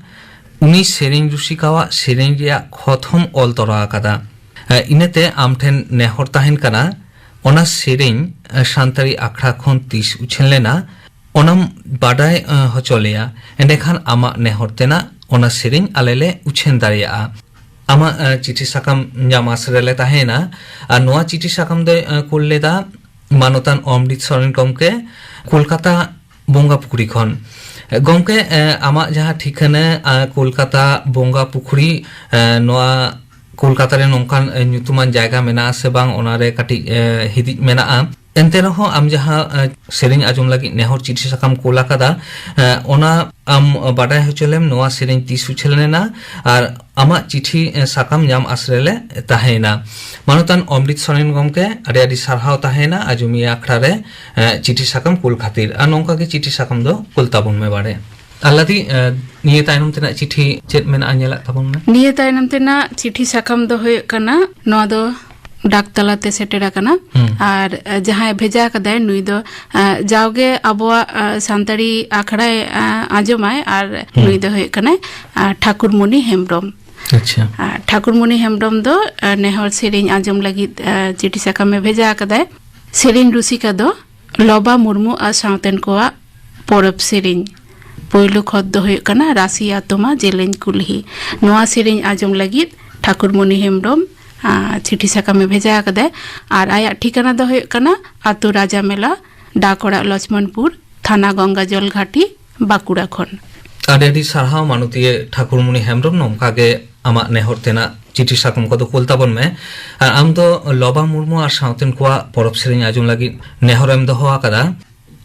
ᱩᱱᱤ ᱥᱮᱨᱮᱧ ᱨᱩᱥᱤᱠᱟᱣᱟᱜ ᱥᱮᱨᱮᱧ ᱨᱮᱭᱟᱜ ᱠᱷᱚᱛ ᱦᱚᱸᱢ ᱚᱞ ᱛᱚᱨᱟ ᱟᱠᱟᱫᱟ᱾ ᱮ, ᱤᱱᱟᱹᱛᱮ ᱟᱢ ᱴᱷᱮᱱ ᱱᱮᱦᱚᱨ ᱛᱟᱦᱮᱱ ᱠᱟᱱᱟ, ᱚᱱᱟ ᱥᱮᱨᱮᱧ, ᱮ, ᱥᱟᱱᱛᱟᱲᱤ ᱟᱠᱷᱲᱟ ᱠᱷᱚᱱ ᱛᱤᱥ ᱩᱪᱷᱟᱹᱱ ᱞᱮᱱᱟ, ᱚᱱᱟᱢ ᱵᱟᱰᱟᱭ, ᱮ, ᱦᱚᱪᱚ ᱞᱮᱭᱟ᱾ ᱮᱸᱰᱮᱠᱷᱟᱱ ᱟᱢᱟᱜ ᱱᱮᱦᱚᱨ ᱛᱮᱱᱟᱜ ᱚᱱᱟ ᱥᱮᱨᱮᱧ ᱟᱞᱮ ᱞᱮ ᱩᱪᱷᱟᱹᱱ ᱫᱟᱲᱮᱭᱟᱜᱼᱟ᱾ ᱟᱢᱟᱜ, ᱮ, ᱪᱤᱴᱷᱤ ᱥᱟᱠᱟᱢ ᱧᱟᱢ ᱟᱥ ᱨᱮᱞᱮ ᱛᱟᱦᱮᱸᱭᱮᱱᱟ᱾ ᱟᱨ ᱱᱚᱣᱟ ᱪᱤᱴᱷᱤ ᱥᱟᱠᱟᱢ ᱫᱚᱭ, ᱮ, ᱠᱩᱞ ᱞᱮᱫᱟ ᱢᱟᱱᱚᱛᱟᱱ ᱚᱢᱨᱤᱛ ᱥᱚᱨᱮᱱ ᱜᱚᱢᱠᱮ, ᱠᱳᱞᱠᱟᱛᱟ ᱵᱚᱸᱜᱟ ᱯᱩᱠᱷᱨᱤ ᱠᱷᱚᱱ᱾ ᱜᱚᱢᱠᱮ, ᱮ, ᱟᱢᱟᱜ ᱡᱟᱦᱟᱸ ᱴᱷᱤᱠᱟᱹᱱᱟ, ᱟ, ᱠᱳᱞᱠᱟᱛᱟ ᱵᱚᱸᱜᱟ ᱯᱩᱠᱷᱨᱤ, ᱮ, ᱱᱚᱣᱟ ᱠᱳᱞᱠᱟᱛᱟ ᱨᱮ ᱱᱚᱝᱠᱟᱱ, ᱮ, ᱧᱩᱛᱩᱢᱟᱱ ᱡᱟᱭᱜᱟ ᱢᱮᱱᱟᱜᱼᱟ ᱥᱮ ᱵᱟᱝ, ᱚᱱᱟᱨᱮ ᱠᱟᱹᱴᱤᱡ, ᱮ, ᱦᱤᱫᱤᱡ ᱢᱮᱱᱟᱜᱼᱟ᱾ ᱮᱱᱛᱮ ᱨᱮᱦᱚᱸ ᱟᱢ ᱡᱟᱦᱟᱸ, ᱮ, ᱥᱮᱨᱮᱧ ᱟᱸᱡᱚᱢ ᱞᱟᱹᱜᱤᱫ ᱱᱮᱦᱚᱨ ᱪᱤᱴᱷᱤ ᱥᱟᱠᱟᱢ ᱠᱳᱞ ᱟᱠᱟᱫᱟ, ᱮ, ᱚᱱᱟ ᱟᱢ ᱵᱟᱰᱟᱭ ᱦᱚᱪᱚ ᱞᱮᱢ ᱱᱚᱣᱟ ᱥᱮᱨᱮᱧ ᱛᱤᱥ ᱩᱪᱷᱟᱹᱱ ᱞᱮᱱᱟ ᱟᱨ ᱟᱢᱟᱜ ᱪᱤᱴᱷᱤ, ᱮ, ᱥᱟᱠᱟᱢ ᱧᱟᱢ ᱟᱥ ᱨᱮᱞᱮ ᱛᱟᱦᱮᱸᱭᱮᱱᱟ᱾ ᱢᱟᱱᱚᱛᱟᱱ ᱚᱢᱨᱤᱛ ᱥᱚᱨᱮᱱ ᱜᱚᱢᱠᱮ, ᱟᱹᱰᱤ ᱟᱹᱰᱤ ᱥᱟᱨᱦᱟᱣ ᱛᱟᱦᱮᱸᱭᱮᱱᱟ ᱟᱸᱡᱚᱢᱤᱭᱟᱹ ᱟᱠᱷᱲᱟ ᱨᱮ, ᱮ, ᱪᱤᱴᱷᱤ ᱥᱟᱠᱟᱢ ᱠᱩᱞ ᱠᱷᱟᱹᱛᱤᱨ᱾ ᱟᱨ ᱱᱚᱝᱠᱟ ᱜᱮ ᱪᱤᱴᱷᱤ ᱥᱟᱠᱟᱢ ᱫᱚ ᱠᱩᱞ ᱛᱟᱵᱚᱱ ᱢᱮ ᱵᱟᱲᱮ᱾ ᱟᱨ ᱞᱟᱫᱤ, ᱮ, ᱱᱤᱭᱟᱹ ᱛᱟᱭᱱᱚᱢ ᱛᱮᱱᱟᱜ ᱪᱤᱴᱷᱤ ᱪᱮᱫ ᱢᱮᱱᱟᱜᱼᱟ, ᱧᱮᱞᱟᱜ ᱛᱟᱵᱚᱱ ᱢᱮ᱾ ᱱᱤᱭᱟᱹ ᱛᱟᱭᱱᱚᱢ ᱛᱮᱱᱟᱜ ᱪᱤᱴᱷᱤ ᱥᱟᱠᱟᱢ ᱫᱚ ᱦᱩᱭᱩᱜ ᱠᱟᱱᱟ, ᱱᱚᱣᱟ ᱫᱚ ᱰᱟᱠ ᱛᱟᱞᱟᱛᱮ ᱥᱮᱴᱮᱨ ᱟᱠᱟᱱᱟ᱾ ᱦᱩᱸ᱾ ᱟᱨ, ᱮ, ᱡᱟᱦᱟᱸᱭ ᱵᱷᱮᱡᱟ ᱟᱠᱟᱫᱟᱭ, ᱱᱩᱭ ᱫᱚ, ᱮ, ᱡᱟᱣᱜᱮ ᱟᱵᱚᱣᱟᱜ, ᱮ, ᱥᱟᱱᱛᱟᱲᱤ ᱟᱠᱷᱲᱟᱭ, ᱮ, ᱟᱸᱡᱚᱢᱟᱭ, ᱟᱨ ᱦᱩᱸ᱾ ᱱᱩᱭ ᱫᱚ ᱦᱩᱭᱩᱜ ᱠᱟᱱᱟᱭ, ᱮ, ᱴᱷᱟᱠᱩᱨᱢᱚᱱᱤ ᱦᱮᱢᱵᱨᱚᱢ᱾ ᱟᱪᱪᱷᱟ᱾ ᱮ, ᱴᱷᱟᱠᱩᱨᱢᱚᱱᱤ ᱦᱮᱢᱵᱨᱚᱢ ᱫᱚ, ᱮ, ᱱᱮᱦᱚᱨ ᱥᱮᱨᱮᱧ ᱟᱸᱡᱚᱢ ᱞᱟᱹᱜᱤᱫ, ᱮ, ᱪᱤᱴᱷᱤ ᱥᱟᱠᱟᱢᱮ ᱵᱷᱮᱡᱟ ᱟᱠᱟᱫᱟᱭ᱾ ᱥᱮᱨᱮᱧ ᱨᱩᱥᱤᱠᱟ ᱫᱚ ᱞᱚᱵᱟ ᱢᱩᱨᱢᱩ ᱟᱨ ᱥᱟᱶᱛᱮᱱ ᱠᱚᱣᱟᱜ ᱯᱚᱨᱚᱵᱽ ᱥᱮᱨᱮᱧ᱾ ᱯᱳᱭᱞᱳ ᱠᱷᱚᱛ ᱫᱚ ᱦᱩᱭᱩᱜ ᱠᱟᱱᱟ ᱨᱟᱥᱤ ᱟᱛᱳᱢᱟ ᱡᱮᱞᱮᱧ ᱠᱩᱞᱦᱤ᱾ ᱱᱚᱣᱟ ᱥᱮᱨᱮᱧ ᱟᱸᱡᱚᱢ ᱞᱟᱹᱜᱤᱫ ᱴᱷᱟᱠᱩᱨᱢᱚᱱᱤ ᱦᱮᱢᱵᱨᱚᱢ, ᱟ, ᱪᱤᱴᱷᱤ ᱥᱟᱠᱟᱢᱮ ᱵᱷᱮᱡᱟ ᱟᱠᱟᱫᱟᱭ᱾ ᱟᱨ ᱟᱭᱟᱜ ᱴᱷᱤᱠᱟᱹᱱᱟ ᱫᱚ ᱦᱩᱭᱩᱜ ᱠᱟᱱᱟ ᱟᱛᱳ ᱨᱟᱡᱟ ᱢᱮᱞᱟ, ᱰᱟᱠ ᱚᱲᱟᱜ ᱞᱚᱪᱷᱢᱚᱱᱯᱩᱨ, ᱛᱷᱟᱱᱟ ᱜᱚᱝᱜᱟᱡᱚᱞ ᱜᱷᱟᱴᱤ, ᱵᱟᱸᱠᱩᱲᱟ ᱠᱷᱚᱱ᱾ ᱟᱹᱰᱤ ᱟᱹᱰᱤ ᱥᱟᱨᱦᱟᱣ ᱢᱟᱱᱚᱛᱤᱭᱟᱹ ᱴᱷᱟᱠᱩᱨᱢᱚᱱᱤ ᱦᱮᱢᱵᱨᱚᱢ, ᱱᱚᱝᱠᱟ ᱜᱮ ᱟᱢᱟᱜ ᱱᱮᱦᱚᱨ ᱛᱮᱱᱟᱜ ᱪᱤᱴᱷᱤ ᱥᱟᱠᱟᱢ ᱠᱚᱫᱚ ᱠᱩᱞ ᱛᱟᱵᱚᱱ ᱢᱮ᱾ ᱟᱨ ᱟᱢ ᱫᱚ ᱞᱚᱵᱟ ᱢᱩᱨᱢᱩ ᱟᱨ ᱥᱟᱶᱛᱮᱱ ᱠᱚᱣᱟᱜ ᱯᱚᱨᱚᱵᱽ ᱥᱮᱨᱮᱧ ᱟᱸᱡᱚᱢ ᱞᱟᱹᱜᱤᱫ ᱱᱮᱦᱚᱨᱮᱢ ᱫᱚᱦᱚ ᱟᱠᱟᱫᱟ᱾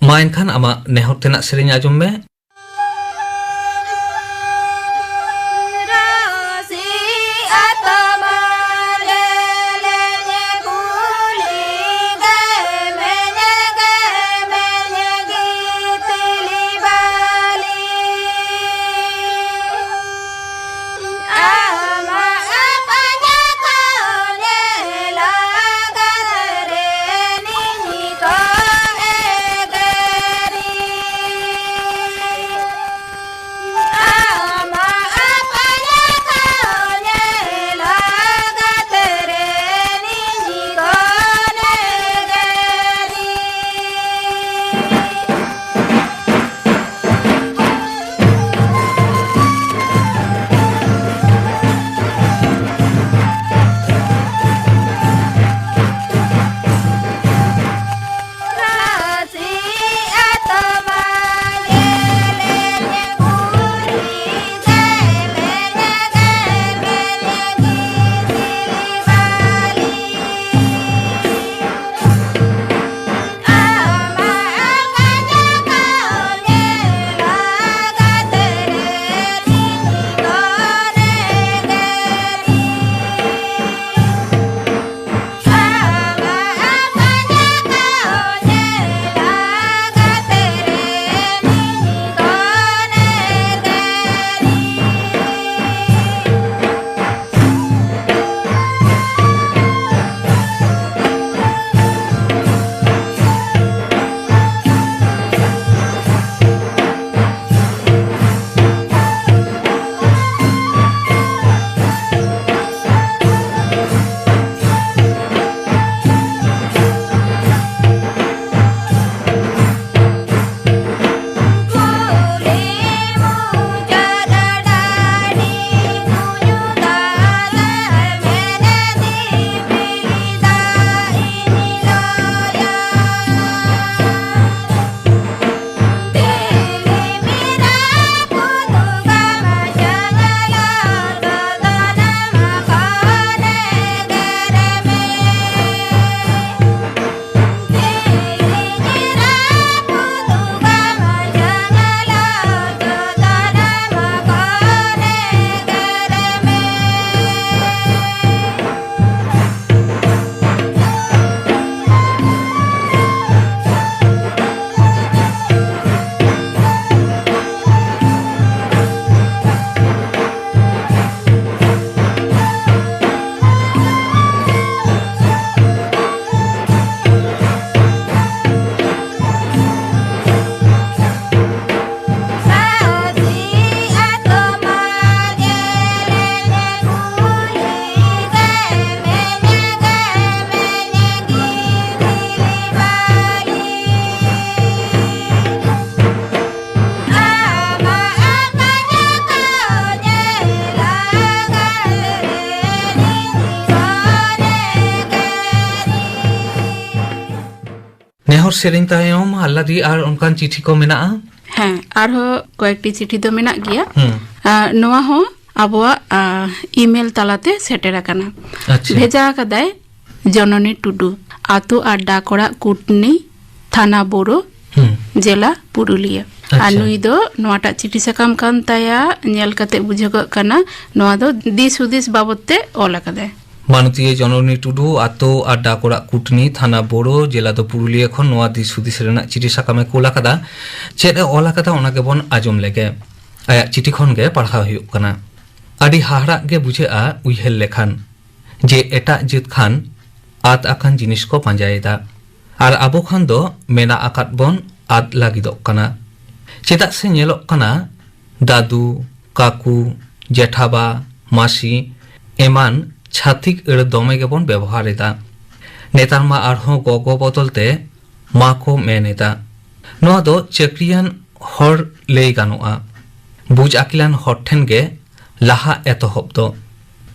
ᱢᱟ ᱮᱱᱠᱷᱟᱱ ᱟᱢᱟᱜ ᱱᱮᱦᱚᱨ ᱛᱮᱱᱟᱜ ᱥᱮᱨᱮᱧ ᱟᱸᱡᱚᱢ ᱢᱮ᱾ ᱱᱮᱦᱚᱨ ᱥᱮᱨᱮᱧ ᱛᱟᱭᱚᱢ ᱟᱞᱞᱟᱫᱤ ᱟᱨ ᱚᱱᱠᱟᱱ ᱪᱤᱴᱷᱤ ᱠᱚ ᱢᱮᱱᱟᱜᱼᱟ? ᱦᱮᱸ, ᱟᱨᱦᱚᱸ ᱠᱚᱭᱮᱠᱴᱤ ᱪᱤᱴᱷᱤ ᱫᱚ ᱢᱮᱱᱟᱜ ᱜᱮᱭᱟ᱾ ᱦᱩᱸ᱾ ᱟᱨ ᱱᱚᱣᱟ ᱦᱚᱸ ᱟᱵᱚᱣᱟᱜ, ᱟᱨ, ᱤᱢᱮᱞ ᱛᱟᱞᱟᱛᱮ ᱥᱮᱴᱮᱨ ᱟᱠᱟᱱᱟ᱾ ᱟᱪᱪᱷᱟ᱾ ᱵᱷᱮᱡᱟ ᱟᱠᱟᱫᱟᱭ ᱡᱚᱱᱚᱱᱤ ᱴᱩᱰᱩ, ᱟᱛᱳ ᱟᱨ ᱰᱟᱠ ᱚᱲᱟᱜ ᱠᱩᱴᱱᱤ, ᱛᱷᱟᱱᱟ ᱵᱳᱨᱳ, ᱦᱩᱸ᱾ ᱡᱮᱞᱟ ᱯᱩᱨᱩᱞᱤᱭᱟᱹ᱾ ᱟᱪᱪᱷᱟ᱾ ᱟᱨ ᱱᱩᱭ ᱫᱚ ᱱᱚᱣᱟᱴᱟᱜ ᱪᱤᱴᱷᱤ ᱥᱟᱠᱟᱢ ᱠᱟᱱ ᱛᱟᱭᱟ, ᱧᱮᱞ ᱠᱟᱛᱮ ᱵᱩᱡᱷᱟᱹᱜᱚᱜ ᱠᱟᱱᱟ ᱱᱚᱣᱟ ᱫᱚ ᱫᱤᱥ ᱦᱩᱫᱤᱥ ᱵᱟᱵᱚᱛ ᱛᱮ ᱚᱞ ᱟᱠᱟᱫᱟᱭ᱾ ᱢᱟᱱᱚᱛᱤᱭᱟᱹ ᱡᱚᱱᱚᱱᱤ ᱴᱩᱰᱩ, ᱟᱛᱳ ᱟᱨ ᱰᱟᱠ ᱚᱲᱟᱜ ᱠᱩᱴᱱᱤ, ᱛᱷᱟᱱᱟ ᱵᱳᱨᱳ, ᱡᱮᱞᱟ ᱫᱚ ᱯᱩᱨᱩᱞᱤᱭᱟᱹ ᱠᱷᱚᱱ ᱱᱚᱣᱟ ᱫᱤᱥ ᱦᱩᱫᱤᱥ ᱨᱮᱱᱟᱜ ᱪᱤᱴᱷᱤ ᱥᱟᱠᱟᱢᱮ ᱠᱩᱞ ᱟᱠᱟᱫᱟ᱾ ᱪᱮᱫ ᱮ ᱚᱞ ᱟᱠᱟᱫᱟ, ᱚᱱᱟ ᱜᱮᱵᱚᱱ ᱟᱸᱡᱚᱢ ᱞᱮᱜᱮ᱾ ᱟᱭᱟᱜ ᱪᱤᱴᱷᱤ ᱠᱷᱚᱱ ᱜᱮ ᱯᱟᱲᱦᱟᱣ ᱦᱩᱭᱩᱜ ᱠᱟᱱᱟ᱾ ᱟᱹᱰᱤ ᱦᱟᱦᱟᱲᱟᱜ ᱜᱮ ᱵᱩᱡᱷᱟᱹᱜᱼᱟ ᱩᱭᱦᱟᱹᱨ ᱞᱮᱠᱷᱟᱱ, ᱡᱮ ᱮᱴᱟᱜ ᱡᱟᱹᱛ ᱠᱷᱟᱱ ᱟᱫ ᱟᱠᱟᱱ ᱡᱤᱱᱤᱥ ᱠᱚ ᱯᱟᱸᱡᱟᱭᱮᱫᱟ, ᱟᱨ ᱟᱵᱚ ᱠᱷᱟᱱ ᱫᱚ ᱢᱮᱱᱟᱜ ᱟᱠᱟᱫ ᱵᱚᱱ ᱟᱫ ᱞᱟᱹᱜᱤᱫᱚᱜ ᱠᱟᱱᱟ᱾ ᱪᱮᱫᱟᱜ ᱥᱮ ᱧᱮᱞᱚᱜ ᱠᱟᱱᱟ, ᱫᱟᱫᱩ, ᱠᱟᱠᱩ, ᱡᱮᱴᱷᱟᱵᱟ, ᱢᱟᱹᱥᱤ ᱮᱢᱟᱱ ᱪᱷᱟᱹᱛᱤᱠ ᱟᱹᱲᱟᱹ ᱫᱚᱢᱮ ᱜᱮᱵᱚᱱ ᱵᱮᱵᱚᱦᱟᱨ ᱮᱫᱟ᱾ ᱱᱮᱛᱟᱨ ᱢᱟ ᱟᱨᱦᱚᱸ ᱜᱚᱜᱚ ᱵᱚᱫᱚᱞ ᱛᱮ ᱢᱟ ᱠᱚ ᱢᱮᱱ ᱮᱫᱟ᱾ ᱱᱚᱣᱟ ᱫᱚ ᱪᱟᱹᱠᱨᱤᱭᱟᱱ ᱦᱚᱲ ᱞᱟᱹᱭ ᱜᱟᱱᱚᱜᱼᱟ᱾ ᱵᱩᱡᱽ ᱟᱹᱠᱤᱞᱟᱱ ᱦᱚᱲ ᱴᱷᱮᱱ ᱜᱮ ᱞᱟᱦᱟ ᱮᱛᱚᱦᱚᱵ ᱫᱚ᱾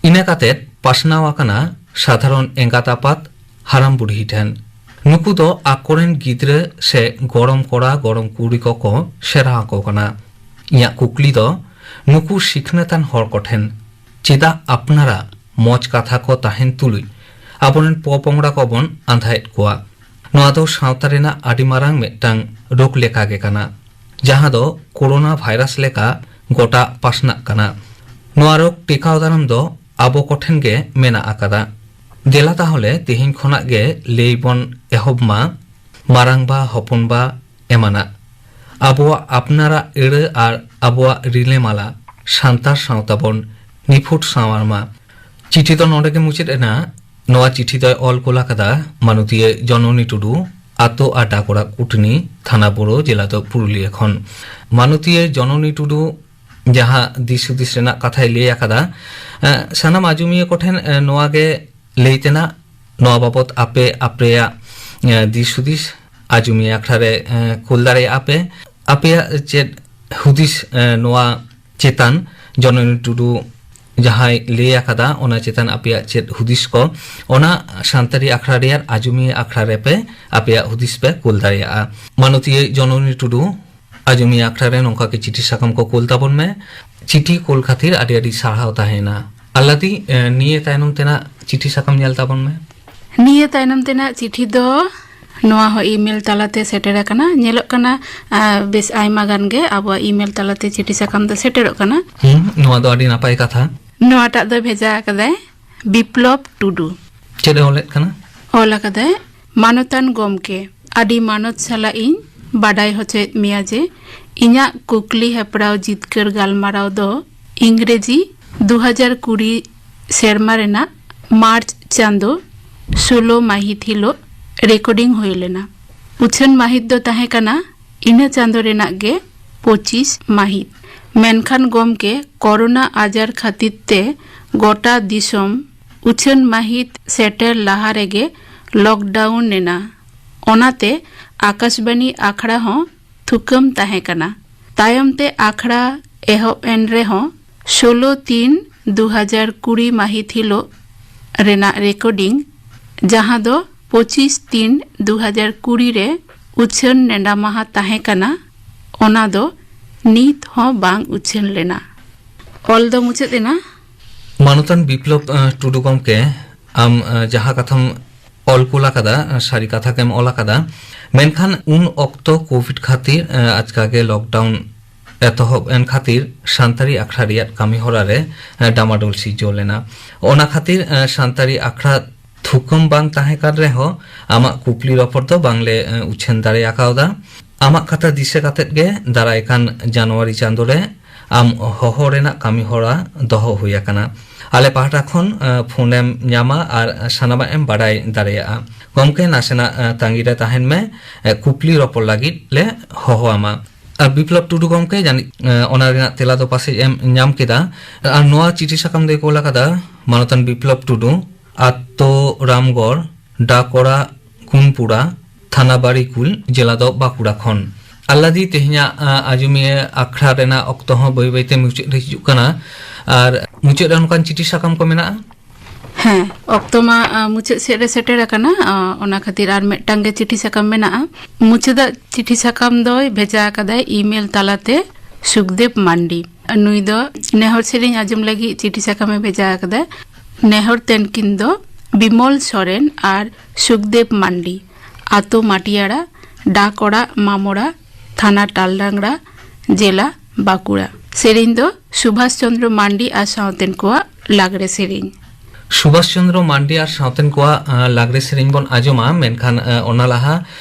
ᱤᱱᱟᱹ ᱠᱟᱛᱮ ᱯᱟᱥᱱᱟᱣ ᱟᱠᱟᱱᱟ ᱥᱟᱫᱷᱟᱨᱚᱱ ᱮᱸᱜᱟᱛ ᱟᱯᱟᱛ, ᱦᱟᱲᱟᱢ ᱵᱩᱰᱷᱤ ᱴᱷᱮᱱ᱾ ᱱᱩᱠᱩ ᱫᱚ ᱟᱠᱚᱨᱮᱱ ᱜᱤᱫᱽᱨᱟᱹ ᱥᱮ ᱜᱚᱲᱚᱢ ᱠᱚᱲᱟ ᱜᱚᱲᱚᱢ ᱠᱩᱲᱤ ᱠᱚᱠᱚ ᱥᱮᱬᱟ ᱟᱠᱚ ᱠᱟᱱᱟ᱾ ᱤᱧᱟᱹᱜ ᱠᱩᱠᱞᱤ ᱫᱚ ᱱᱩᱠᱩ ᱥᱤᱠᱷᱱᱟᱹᱛᱟᱱ ᱦᱚᱲ ᱠᱚᱴᱷᱮᱱ, ᱪᱮᱫᱟᱜ ᱟᱯᱱᱟᱨᱟᱜ ᱢᱚᱡᱽ ᱠᱟᱛᱷᱟ ᱠᱚ ᱛᱟᱦᱮᱱ ᱛᱩᱞᱩᱡ ᱟᱵᱚᱨᱮᱱ ᱯᱚᱯᱚᱝᱲᱟ ᱠᱚᱵᱚᱱ ᱟᱸᱫᱷᱟᱭᱮᱫ ᱠᱚᱣᱟ? ᱱᱚᱣᱟ ᱫᱚ ᱥᱟᱶᱛᱟ ᱨᱮᱱᱟᱜ ᱟᱹᱰᱤ ᱢᱟᱨᱟᱝ ᱢᱤᱫᱴᱟᱝ ᱨᱳᱜᱽ ᱞᱮᱠᱟ ᱜᱮ ᱠᱟᱱᱟ, ᱡᱟᱦᱟᱸ ᱫᱚ ᱠᱳᱨᱳᱱᱟ ᱵᱷᱟᱭᱨᱟᱥ ᱞᱮᱠᱟ ᱜᱚᱴᱟ ᱯᱟᱥᱱᱟᱜ ᱠᱟᱱᱟ᱾ ᱱᱚᱣᱟ ᱨᱳᱜᱽ ᱴᱮᱠᱟᱣ ᱫᱟᱨᱟᱢ ᱫᱚ ᱟᱵᱚ ᱠᱚᱴᱷᱮᱱ ᱜᱮ ᱢᱮᱱᱟᱜ ᱟᱠᱟᱫᱟ᱾ ᱫᱮᱞᱟ ᱛᱟᱦᱚᱞᱮ ᱛᱮᱦᱮᱧ ᱠᱷᱚᱱᱟᱜ ᱜᱮ ᱞᱟᱹᱭ ᱵᱚᱱ ᱮᱦᱚᱵ ᱢᱟ, ᱢᱟᱨᱟᱝᱵᱟ, ᱦᱚᱯᱚᱱᱵᱟ ᱮᱢᱟᱱᱟᱜ᱾ ᱟᱵᱚᱣᱟᱜ ᱟᱯᱱᱟᱨᱟᱜ ᱟᱹᱲᱟᱹ ᱟᱨ ᱟᱵᱚᱣᱟᱜ ᱨᱤᱞᱟᱹᱢᱟᱞᱟ ᱥᱟᱱᱛᱟᱲ ᱥᱟᱶᱛᱟ ᱵᱚᱱ ᱱᱤᱯᱷᱩᱴ ᱥᱟᱶᱟᱨ ᱢᱟ᱾ ᱪᱤᱴᱷᱤ ᱫᱚ ᱱᱚᱰᱮ ᱜᱮ ᱢᱩᱪᱟᱹᱫ ᱮᱱᱟ᱾ ᱱᱚᱣᱟ ᱪᱤᱴᱷᱤ ᱫᱚᱭ ᱚᱞ ᱠᱩᱞ ᱟᱠᱟᱫᱟ ᱢᱟᱱᱚᱛᱤᱭᱟᱹ ᱡᱚᱱᱚᱱᱤ ᱴᱩᱰᱩ, ᱟᱛᱳ ᱟᱨ ᱰᱟᱠ ᱚᱲᱟᱜ ᱠᱩᱴᱱᱤ, ᱛᱷᱟᱱᱟ ᱵᱳᱨᱳ, ᱡᱮᱞᱟ ᱫᱚ ᱯᱩᱨᱩᱞᱤᱭᱟᱹ ᱠᱷᱚᱱ᱾ ᱢᱟᱱᱚᱛᱤᱭᱟᱹ ᱡᱚᱱᱚᱱᱤ ᱴᱩᱰᱩ ᱡᱟᱦᱟᱸ ᱫᱤᱥ ᱦᱩᱫᱤᱥ ᱨᱮᱱᱟᱜ ᱠᱟᱛᱷᱟᱭ ᱞᱟᱹᱭ ᱟᱠᱟᱫᱟ, ᱮ, ᱥᱟᱱᱟᱢ ᱟᱸᱡᱚᱢᱤᱭᱟᱹ ᱠᱚᱴᱷᱮᱱ, ᱮ, ᱱᱚᱣᱟ ᱜᱮ ᱞᱟᱹᱭ ᱛᱮᱱᱟᱜ, ᱱᱚᱣᱟ ᱵᱟᱵᱚᱛ ᱟᱯᱮ ᱟᱯᱮᱭᱟᱜ, ᱮ, ᱫᱤᱥ ᱦᱩᱫᱤᱥ ᱟᱸᱡᱚᱢᱤᱭᱟᱹ ᱟᱠᱷᱲᱟ ᱨᱮ, ᱮ, ᱠᱩᱞ ᱫᱟᱲᱮᱭᱟᱜᱼᱟ ᱯᱮ᱾ ᱟᱯᱮᱭᱟᱜ ᱪᱮᱫ ᱦᱩᱫᱤᱥ, ᱮ, ᱱᱚᱣᱟ ᱪᱮᱛᱟᱱ ᱡᱚᱱᱚᱱᱤ ᱴᱩᱰᱩ ᱡᱟᱦᱟᱸᱭ ᱞᱟᱹᱭ ᱟᱠᱟᱫᱟ, ᱚᱱᱟ ᱪᱮᱛᱟᱱ ᱟᱯᱮᱭᱟᱜ ᱪᱮᱫ ᱦᱩᱫᱤᱥ ᱠᱚ, ᱚᱱᱟ ᱥᱟᱱᱛᱟᱲᱤ ᱟᱠᱷᱲᱟ ᱨᱮᱭᱟᱜ ᱟᱡᱚᱢᱤᱭᱟᱹ ᱟᱠᱷᱲᱟ ᱨᱮᱯᱮ ᱟᱯᱮᱭᱟᱜ ᱦᱩᱫᱤᱥ ᱯᱮ ᱠᱩᱞ ᱫᱟᱲᱮᱭᱟᱜᱼᱟ᱾ ᱢᱟᱱᱚᱛᱤᱭᱟᱹ ᱡᱚᱱᱚᱱᱤ ᱴᱩᱰᱩ, ᱟᱡᱚᱢᱤᱭᱟᱹ ᱟᱠᱷᱲᱟ ᱨᱮ ᱱᱚᱝᱠᱟ ᱜᱮ ᱪᱤᱴᱷᱤ ᱥᱟᱠᱟᱢ ᱠᱚ ᱠᱩᱞ ᱛᱟᱵᱚᱱ ᱢᱮ᱾ ᱪᱤᱴᱷᱤ ᱠᱩᱞ ᱠᱷᱟᱹᱛᱤᱨ ᱟᱹᱰᱤ ᱟᱹᱰᱤ ᱥᱟᱨᱦᱟᱣ ᱛᱟᱦᱮᱸᱭᱮᱱᱟ᱾ ᱟᱞᱞᱟᱫᱤ, ᱮ, ᱱᱤᱭᱟᱹ ᱛᱟᱭᱱᱚᱢ ᱛᱮᱱᱟᱜ ᱪᱤᱴᱷᱤ ᱥᱟᱠᱟᱢ ᱧᱮᱞ ᱛᱟᱵᱚᱱ ᱢᱮ᱾ ᱱᱤᱭᱟᱹ ᱛᱟᱭᱱᱚᱢ ᱛᱮᱱᱟᱜ ᱪᱤᱴᱷᱤ ᱫᱚ ᱱᱚᱣᱟ ᱦᱚᱸ ᱤᱢᱮᱞ ᱛᱟᱞᱟᱛᱮ ᱥᱮᱴᱮᱨ ᱟᱠᱟᱱᱟ᱾ ᱧᱮᱞᱚᱜ ᱠᱟᱱᱟ, ᱟ, ᱵᱮᱥ ᱟᱭᱢᱟ ᱜᱟᱱ ᱜᱮ ᱟᱵᱚᱣᱟᱜ ᱤᱢᱮᱞ ᱛᱟᱞᱟᱛᱮ ᱪᱤᱴᱷᱤ ᱥᱟᱠᱟᱢ ᱫᱚ ᱥᱮᱴᱮᱨᱚᱜ ᱠᱟᱱᱟ᱾ ᱦᱩᱸ, ᱱᱚᱣᱟ ᱫᱚ ᱟᱹᱰᱤ ᱱᱟᱯᱟᱭ ᱠᱟᱛᱷᱟ᱾ ᱱᱚᱣᱟᱴᱟᱜ ᱫᱚ ᱵᱷᱮᱡᱟ ᱟᱠᱟᱫᱟᱭ ᱵᱤᱯᱞᱚᱵ ᱴᱩᱰᱩ᱾ ᱪᱮᱫ ᱮ ᱚᱞᱮᱫ ᱠᱟᱱᱟ? ᱚᱞ ᱟᱠᱟᱫᱟᱭ, ᱢᱟᱱᱚᱛᱟᱱ ᱜᱚᱢᱠᱮ, ᱟᱹᱰᱤ ᱢᱟᱱᱚᱛ ᱥᱟᱞᱟᱜ ᱤᱧ ᱵᱟᱰᱟᱭ ᱦᱚᱪᱚᱭᱮᱫ ᱢᱮᱭᱟ ᱡᱮ ᱤᱧᱟᱹᱜ ᱠᱩᱠᱞᱤ ᱦᱮᱯᱨᱟᱣ ᱡᱤᱛᱠᱟᱹᱨ ᱜᱟᱞᱢᱟᱨᱟᱣ ᱫᱚ ᱤᱝᱨᱮᱡᱤ ᱫᱩ ᱦᱟᱡᱟᱨ ᱠᱩᱲᱤ ᱥᱮᱨᱢᱟ ᱨᱮᱱᱟᱜ ᱢᱟᱨᱪ ᱪᱟᱸᱫᱚ ᱥᱳᱞᱳ ᱢᱟᱹᱦᱤᱛ ᱦᱤᱞᱳᱜ ᱨᱮᱠᱚᱨᱰᱤᱝ ᱦᱩᱭ ᱞᱮᱱᱟ᱾ ᱩᱪᱷᱟᱹᱱ ᱢᱟᱹᱦᱤᱛ ᱫᱚ ᱛᱟᱦᱮᱸ ᱠᱟᱱᱟ ᱤᱱᱟᱹ ᱪᱟᱸᱫᱚ ᱨᱮᱱᱟᱜ ᱜᱮ ᱯᱚᱸᱪᱤᱥ ᱢᱟᱹᱦᱤᱛ᱾ ᱢᱮᱱᱠᱷᱟᱱ ᱜᱚᱢᱠᱮ, ᱠᱚᱨᱳᱱᱟ ᱟᱡᱟᱨ ᱠᱷᱟᱹᱛᱤᱨ ᱛᱮ ᱜᱚᱴᱟ ᱫᱤᱥᱚᱢ ᱩᱪᱷᱟᱹᱱ ᱢᱟᱹᱦᱤᱛ ᱥᱮᱴᱮᱨ ᱞᱟᱦᱟ ᱨᱮᱜᱮ ᱞᱚᱠᱰᱟᱣᱩᱱ ᱮᱱᱟ᱾ ᱚᱱᱟᱛᱮ ᱟᱠᱟᱥᱵᱟᱱᱤ ᱟᱠᱷᱲᱟ ᱦᱚᱸ ᱛᱷᱩᱠᱟᱹᱢ ᱛᱟᱦᱮᱸ ᱠᱟᱱᱟ᱾ ᱛᱟᱭᱚᱢ ᱛᱮ ᱟᱠᱷᱲᱟ ᱮᱦᱚᱵ ᱮᱱ ᱨᱮᱦᱚᱸ ᱥᱳᱞᱳ ᱛᱤᱱ ᱫᱩ ᱦᱟᱡᱟᱨ ᱠᱩᱲᱤ ᱢᱟᱹᱦᱤᱛ ᱦᱤᱞᱳᱜ ᱨᱮᱱᱟᱜ ᱨᱮᱠᱚᱨᱰᱤᱝ, ᱡᱟᱦᱟᱸ ᱫᱚ ᱯᱚᱸᱪᱤᱥ ᱛᱤᱱ ᱫᱩ ᱦᱟᱡᱟᱨ ᱠᱩᱲᱤ ᱨᱮ ᱩᱪᱷᱟᱹᱱ ᱱᱮᱰᱟ ᱢᱟᱦᱟ ᱛᱟᱦᱮᱸ ᱠᱟᱱᱟ, ᱚᱱᱟ ᱫᱚ ᱱᱤᱛ ᱦᱚᱸ ᱵᱟᱝ ᱩᱪᱷᱟᱹᱱ ᱞᱮᱱᱟ᱾ ᱚᱞ ᱫᱚ ᱢᱩᱪᱟᱹᱫ ᱮᱱᱟ᱾ ᱢᱟᱱᱚᱛᱟᱱ ᱵᱤᱯᱞᱚᱵ, ᱟᱸ, ᱴᱩᱰᱩ ᱜᱚᱢᱠᱮ, ᱟᱢ, ᱟᱸ, ᱡᱟᱦᱟᱸ ᱠᱟᱛᱷᱟᱢ ᱚᱞ ᱠᱩᱞ ᱟᱠᱟᱫᱟ, ᱟᱸ, ᱥᱟᱹᱨᱤ ᱠᱟᱛᱷᱟ ᱜᱮᱢ ᱚᱞ ᱟᱠᱟᱫᱟ᱾ ᱢᱮᱱᱠᱷᱟᱱ ᱩᱱ ᱚᱠᱛᱚ ᱠᱳᱵᱷᱤᱰ ᱠᱷᱟᱹᱛᱤᱨ, ᱟᱸ, ᱟᱪᱠᱟ ᱜᱮ ᱞᱚᱠᱰᱟᱣᱩᱱ ᱮᱛᱚᱦᱚᱵ ᱮᱱ ᱠᱷᱟᱹᱛᱤᱨ ᱥᱟᱱᱛᱟᱲᱤ ᱟᱠᱷᱲᱟ ᱨᱮᱭᱟᱜ ᱠᱟᱹᱢᱤ ᱦᱚᱨᱟ ᱨᱮ, ᱟᱸ, ᱰᱟᱢᱟᱰᱳᱞ ᱥᱤᱨᱡᱟᱹᱣ ᱞᱮᱱᱟ᱾ ᱚᱱᱟ ᱠᱷᱟᱹᱛᱤᱨ, ᱟᱸ, ᱥᱟᱱᱛᱟᱲᱤ ᱟᱠᱷᱲᱟ ᱛᱷᱩᱠᱟᱹᱢ ᱵᱟᱝ ᱛᱟᱦᱮᱸ ᱠᱟᱱ ᱨᱮᱦᱚᱸ, ᱟᱢᱟᱜ ᱠᱩᱠᱞᱤ ᱨᱚᱯᱚᱲ ᱫᱚ ᱵᱟᱝᱞᱮ, ᱟᱸ, ᱩᱪᱷᱟᱹᱱ ᱫᱟᱲᱮ ᱟᱠᱟᱣᱫᱟ᱾ ᱟᱢᱟᱜ ᱠᱟᱛᱷᱟ ᱫᱤᱥᱟᱹ ᱠᱟᱛᱮᱫ ᱜᱮ ᱫᱟᱨᱟᱭ ᱠᱟᱱ ᱡᱟᱱᱩᱣᱟᱨᱤ ᱪᱟᱸᱫᱳ ᱨᱮ ᱟᱢ ᱦᱚᱦᱚ ᱨᱮᱱᱟᱜ ᱠᱟᱹᱢᱤ ᱦᱚᱨᱟ ᱫᱚᱦᱚ ᱦᱩᱭ ᱟᱠᱟᱱᱟ᱾ ᱟᱞᱮ ᱯᱟᱦᱴᱟ ᱠᱷᱚᱱ, ᱟᱸ, ᱯᱷᱳᱱᱮᱢ ᱧᱟᱢᱟ ᱟᱨ ᱥᱟᱱᱟᱢᱟᱜ ᱮᱢ ᱵᱟᱰᱟᱭ ᱫᱟᱲᱮᱭᱟᱜᱼᱟ᱾ ᱜᱚᱢᱠᱮ, ᱱᱟᱥᱮᱱᱟᱜ, ᱟᱸ, ᱛᱟᱺᱜᱤ ᱨᱮ ᱛᱟᱦᱮᱱ ᱢᱮ᱾ ᱟᱸ, ᱠᱩᱠᱞᱤ ᱨᱚᱯᱚᱲ ᱞᱟᱹᱜᱤᱫ ᱞᱮ ᱦᱚᱦᱚ ᱟᱢᱟ᱾ ᱟᱨ ᱵᱤᱯᱞᱚᱵ ᱴᱩᱰᱩ ᱜᱚᱢᱠᱮ, ᱡᱟᱹᱱᱤᱡ, ᱟᱸ, ᱚᱱᱟ ᱨᱮᱱᱟᱜ ᱛᱮᱞᱟ ᱫᱚ ᱯᱟᱥᱮᱡ ᱮᱢ ᱧᱟᱢ ᱠᱮᱫᱟ᱾ ᱟᱨ ᱱᱚᱣᱟ ᱪᱤᱴᱷᱤ ᱥᱟᱠᱟᱢ ᱫᱚᱭ ᱠᱳᱞ ᱟᱠᱟᱫᱟ ᱢᱟᱱᱚᱛᱟᱱ ᱵᱤᱯᱞᱚᱵ ᱴᱩᱰᱩ, ᱟᱛᱳ ᱨᱟᱢᱜᱚᱲ, ᱰᱟᱠᱚᱲᱟ ᱠᱩᱱᱯᱩᱲᱟ, ᱛᱷᱟᱱᱟ ᱵᱟᱨᱤᱠᱩᱞ, ᱡᱮᱞᱟ ᱫᱚ ᱵᱟᱸᱠᱩᱲᱟ ᱠᱷᱚᱱ᱾ ᱟᱞᱞᱟᱫᱤ, ᱛᱮᱦᱮᱧᱟᱜ, ᱟᱸ, ᱟᱡᱚᱢᱤᱭᱟᱹ ᱟᱠᱷᱲᱟ ᱨᱮᱱᱟᱜ ᱚᱠᱛᱚ ᱦᱚᱸ ᱵᱟᱹᱭ ᱵᱟᱹᱭᱛᱮ ᱢᱩᱪᱟᱹᱫ ᱦᱤᱡᱩᱜ ᱠᱟᱱᱟ᱾ ᱟᱨ ᱢᱩᱪᱟᱹᱫ ᱪᱮᱫ ᱚᱱᱠᱟᱱ ᱪᱤᱴᱷᱤ ᱥᱟᱠᱟᱢ ᱠᱚ ᱢᱮᱱᱟᱜᱼᱟ? ᱦᱮᱸ, ᱚᱠᱛᱚ ᱢᱟ, ᱟ, ᱢᱩᱪᱟᱹᱫ ᱥᱮᱫ ᱨᱮ ᱥᱮᱴᱮᱨ ᱟᱠᱟᱱᱟ᱾ ᱟ, ᱚᱱᱟ ᱠᱷᱟᱹᱛᱤᱨ ᱟᱨ ᱢᱤᱫᱴᱟᱝ ᱜᱮ ᱪᱤᱴᱷᱤ ᱥᱟᱠᱟᱢ ᱢᱮᱱᱟᱜᱼᱟ᱾ ᱢᱩᱪᱟᱹᱫᱟᱜ ᱪᱤᱴᱷᱤ ᱥᱟᱠᱟᱢ ᱫᱚᱭ ᱵᱷᱮᱡᱟ ᱟᱠᱟᱫᱟᱭ ᱤᱢᱮᱞ ᱛᱟᱞᱟᱛᱮ ᱥᱩᱠᱫᱮᱵ ᱢᱟᱱᱰᱤ᱾ ᱱᱩᱭ ᱫᱚ ᱱᱮᱦᱚᱨ ᱥᱮᱨᱮᱧ ᱟᱸᱡᱚᱢ ᱞᱟᱹᱜᱤᱫ ᱪᱤᱴᱷᱤ ᱥᱟᱠᱟᱢᱮ ᱵᱷᱮᱡᱟ ᱟᱠᱟᱫᱟ᱾ ᱱᱮᱦᱚᱨ ᱛᱮᱱᱠᱤᱱ ᱫᱚ ᱵᱤᱢᱚᱞ ᱥᱚᱨᱮᱱ ᱟᱨ ᱥᱩᱠᱫᱮᱵ ᱢᱟᱱᱰᱤ᱾ ᱟᱛᱳ ᱢᱟᱴᱤᱭᱟᱲᱟ, ᱰᱟᱠ ᱚᱲᱟᱜ ᱢᱟᱢᱚᱲᱟ, ᱛᱷᱟᱱᱟ ᱴᱟᱞᱰᱟᱝᱜᱽᱲᱟ, ᱡᱮᱞᱟ ᱵᱟᱸᱠᱩᱲᱟ᱾ ᱥᱮᱨᱮᱧ ᱫᱚ ᱥᱩᱵᱷᱟᱥ ᱪᱚᱱᱫᱨᱚ ᱢᱟᱱᱰᱤ ᱟᱨ ᱥᱟᱶᱛᱮᱱ ᱠᱚᱣᱟᱜ ᱞᱟᱜᱽᱲᱮ ᱥᱮᱨᱮᱧ᱾ ᱥᱩᱵᱷᱟᱥ ᱪᱚᱱᱫᱨᱚ ᱢᱟᱱᱰᱤ ᱟᱨ ᱥᱟᱶᱛᱮᱱ ᱠᱚᱣᱟᱜ, ᱟᱸ, ᱞᱟᱜᱽᱲᱮ ᱥᱮᱨᱮᱧ ᱵᱚᱱ ᱟᱸᱡᱚᱢᱟ, ᱢᱮᱱᱠᱷᱟᱱ, ᱟᱸ, ᱚᱱᱟ ᱞᱟᱦᱟ,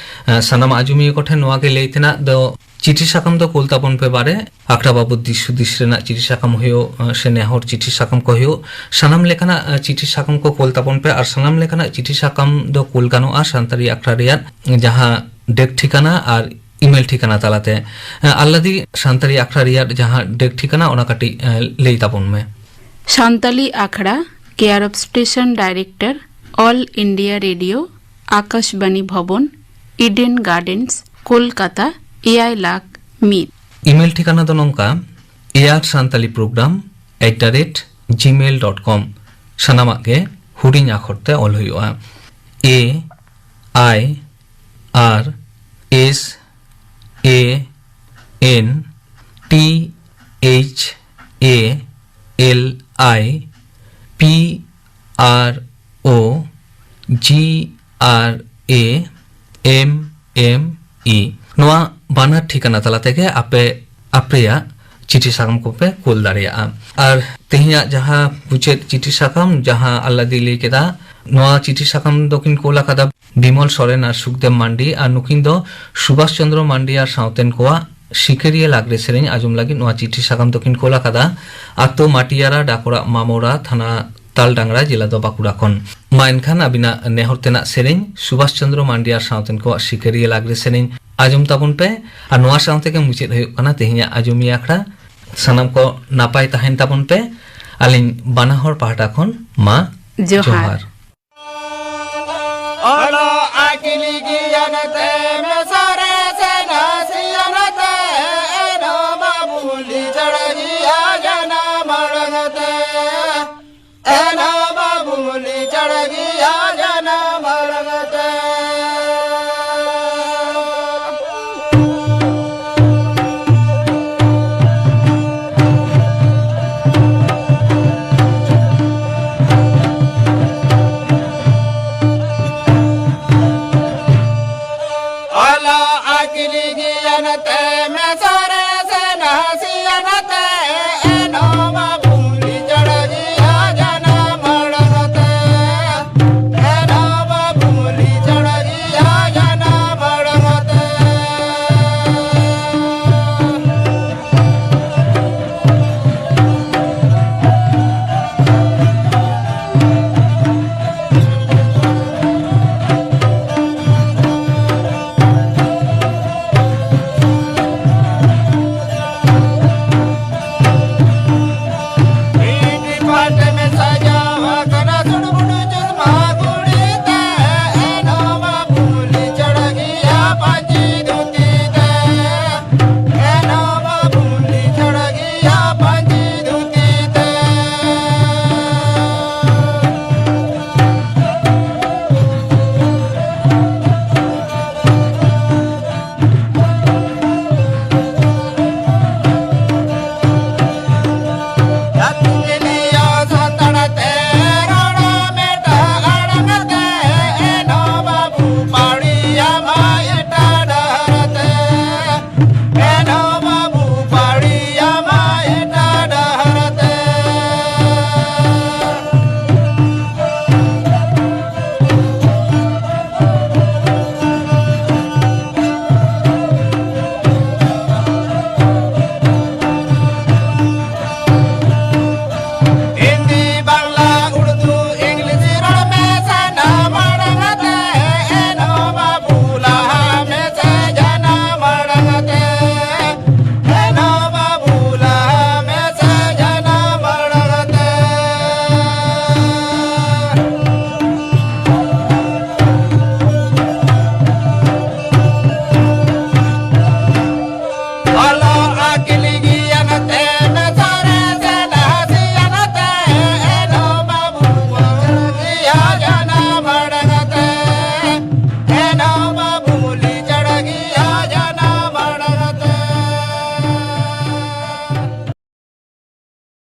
ᱟᱸ, ᱥᱟᱱᱟᱢ ᱟᱸᱡᱚᱢᱤᱭᱟᱹ ᱠᱚᱴᱷᱮᱱ ᱱᱚᱣᱟ ᱜᱮ ᱞᱟᱹᱭ ᱛᱮᱱᱟᱜ ᱫᱚ, ᱪᱤᱴᱷᱤ ᱥᱟᱠᱟᱢ ᱫᱚ ᱠᱩᱞ ᱛᱟᱵᱚᱱ ᱯᱮ ᱵᱟᱨᱮ, ᱟᱠᱷᱲᱟ ᱵᱟᱵᱚᱛ ᱫᱤᱥ ᱦᱩᱫᱤᱥ ᱨᱮᱱᱟᱜ ᱪᱤᱴᱷᱤ ᱥᱟᱠᱟᱢ ᱦᱩᱭᱩᱜ, ᱟᱸ, ᱥᱮ ᱱᱮᱦᱚᱨ ᱪᱤᱴᱷᱤ ᱥᱟᱠᱟᱢ ᱠᱚ ᱦᱩᱭᱩᱜ, ᱥᱟᱱᱟᱢ ᱞᱮᱠᱟᱱᱟᱜ, ᱟᱸ, ᱪᱤᱴᱷᱤ ᱥᱟᱠᱟᱢ ᱠᱚ ᱠᱩᱞ ᱛᱟᱵᱚᱱ ᱯᱮ᱾ ᱟᱨ ᱥᱟᱱᱟᱢ ᱞᱮᱠᱟᱱᱟᱜ ᱪᱤᱴᱷᱤ ᱥᱟᱠᱟᱢ ᱫᱚ ᱠᱩᱞ ᱜᱟᱱᱚᱜᱼᱟ ᱥᱟᱱᱛᱟᱲᱤ ᱟᱠᱷᱲᱟ ᱨᱮᱭᱟᱜ ᱡᱟᱦᱟᱸ ᱰᱮᱠ ᱴᱷᱤᱠᱟᱱᱟ ᱟᱨ ᱤᱢᱮᱞ ᱴᱷᱤᱠᱟᱱᱟ ᱛᱟᱞᱟᱛᱮ᱾ ᱟᱸ, ᱟᱞᱞᱟᱫᱤ ᱥᱟᱱᱛᱟᱲᱤ ᱟᱠᱷᱲᱟ ᱨᱮᱭᱟᱜ ᱡᱟᱦᱟᱸ ᱰᱮᱠ ᱴᱷᱤᱠᱟᱱᱟ, ᱚᱱᱟ ᱠᱟᱹᱴᱤᱡ, ᱟᱸ, ᱞᱟᱹᱭ ᱛᱟᱵᱚᱱ ᱢᱮ᱾ ᱥᱟᱱᱛᱟᱞᱤ ᱟᱠᱷᱲᱟ, care of station director, All India Radio, Akashvani Bhavan, Eden gardens, Kolkata, ᱮᱭᱟᱭ ᱞᱟᱠᱷ ᱢᱤᱫ᱾ ᱤᱢᱮᱞ ᱴᱷᱤᱠᱟᱱᱟ ᱫᱚ ᱱᱚᱝᱠᱟ: air santali program at the rate gmail dot com᱾ ᱥᱟᱱᱟᱢᱟᱜ ᱜᱮ ᱦᱩᱰᱤᱧ ᱟᱠᱷᱚᱨ ᱛᱮ ᱚᱞ ᱦᱩᱭᱩᱜᱼᱟ᱾ A I R S A N T H A L I P R O G R A M M E, ᱱᱚᱣᱟ ᱵᱟᱱᱟᱨ ᱴᱷᱤᱠᱟᱱᱟ ᱛᱟᱞᱟ ᱛᱮᱜᱮ ᱟᱯᱮ ᱟᱯᱮᱭᱟᱜ ᱪᱤᱴᱷᱤ ᱥᱟᱠᱟᱢ ᱠᱚᱯᱮ ᱠᱩᱞ ᱫᱟᱲᱮᱭᱟᱜᱼᱟ᱾ ᱟᱨ ᱛᱮᱦᱮᱧᱟᱜ ᱡᱟᱦᱟᱸ ᱢᱩᱪᱟᱹᱫ ᱪᱤᱴᱷᱤ ᱥᱟᱠᱟᱢ, ᱡᱟᱦᱟᱸ ᱟᱞᱞᱟᱫᱤ ᱞᱟᱹᱭ ᱠᱮᱫᱟ, ᱱᱚᱣᱟ ᱪᱤᱴᱷᱤ ᱥᱟᱠᱟᱢ ᱫᱚᱠᱤᱱ ᱠᱩᱞ ᱟᱠᱟᱫᱟ ᱵᱤᱢᱚᱞ ᱥᱚᱨᱮᱱ ᱟᱨ ᱥᱩᱠᱫᱮᱵ ᱢᱟᱱᱰᱤ, ᱟᱨ ᱱᱩᱠᱤᱱ ᱫᱚ ᱥᱩᱵᱷᱟᱥ ᱪᱚᱱᱫᱨᱚ ᱢᱟᱱᱰᱤ ᱟᱨ ᱥᱟᱶᱛᱮᱱ ᱠᱚᱣᱟᱜ ᱥᱤᱠᱟᱹᱨᱤᱭᱟᱹ ᱞᱟᱜᱽᱲᱮ ᱥᱮᱨᱮᱧ ᱟᱸᱡᱚᱢ ᱞᱟᱹᱜᱤᱫ ᱱᱚᱣᱟ ᱪᱤᱴᱷᱤ ᱥᱟᱠᱟᱢ ᱫᱚᱠᱤᱱ ᱠᱩᱞ ᱟᱠᱟᱫᱟ᱾ ᱟᱛᱳ ᱢᱟᱴᱤᱭᱟᱨᱟ, ᱰᱟᱠᱚᱲᱟ ᱢᱟᱢᱚᱨᱟ, ᱛᱷᱟᱱᱟ ᱛᱟᱞᱰᱟᱝᱜᱽᱲᱟ, ᱡᱮᱞᱟ ᱫᱚ ᱵᱟᱸᱠᱩᱲᱟ ᱠᱷᱚᱱ᱾ ᱢᱟ ᱮᱱᱠᱷᱟᱱ ᱟᱹᱵᱤᱱᱟᱜ ᱱᱮᱦᱚᱨ ᱛᱮᱱᱟᱜ ᱥᱮᱨᱮᱧ ᱥᱩᱵᱷᱟᱥ ᱪᱚᱱᱫᱨᱚ ᱢᱟᱱᱰᱤ ᱟᱨ ᱥᱟᱶᱛᱮᱱ ᱠᱚᱣᱟᱜ ᱥᱤᱠᱟᱹᱨᱤᱭᱟᱹ ᱞᱟᱜᱽᱲᱮ ᱥᱮᱨᱮᱧ ᱟᱸᱡᱚᱢ ᱛᱟᱵᱚᱱ ᱯᱮ᱾ ᱟᱨ ᱱᱚᱣᱟ ᱥᱟᱶ ᱛᱮᱜᱮ ᱢᱩᱪᱟᱹᱫ ᱦᱩᱭᱩᱜ ᱠᱟᱱᱟ ᱛᱮᱦᱮᱧᱟᱜ ᱟᱸᱡᱚᱢᱤᱭᱟᱹ ᱟᱠᱷᱲᱟ᱾ ᱥᱟᱱᱟᱢ ᱠᱚ ᱱᱟᱯᱟᱭ ᱛᱟᱦᱮᱱ ᱛᱟᱵᱚᱱ ᱯᱮ᱾ ᱟᱹᱞᱤᱧ ᱵᱟᱱᱟ ᱦᱚᱲ ᱯᱟᱦᱴᱟ ᱠᱷᱚᱱ ᱢᱟ ᱡᱚᱦᱟᱨ᱾ ᱡᱚᱦᱟᱨ᱾ ᱚᱞᱚᱜ ᱟᱹᱠᱤᱞ ᱜᱮᱭᱟᱱ ᱛᱮ ᱢᱮᱥᱟ ᱨᱮ ᱥᱮ ᱱᱟᱥᱮᱭᱟᱱ ᱛᱮ ᱮᱱᱦᱚᱸ ᱵᱟᱵᱚᱱ ᱞᱤᱪᱟᱹᱲ ᱜᱮᱭᱟ ᱡᱟᱱᱟᱢ ᱟᱲᱟᱝ ᱛᱮ᱾ ᱨᱤᱜᱤᱭᱟᱱ ᱛᱮ ᱢᱮᱥᱟᱨ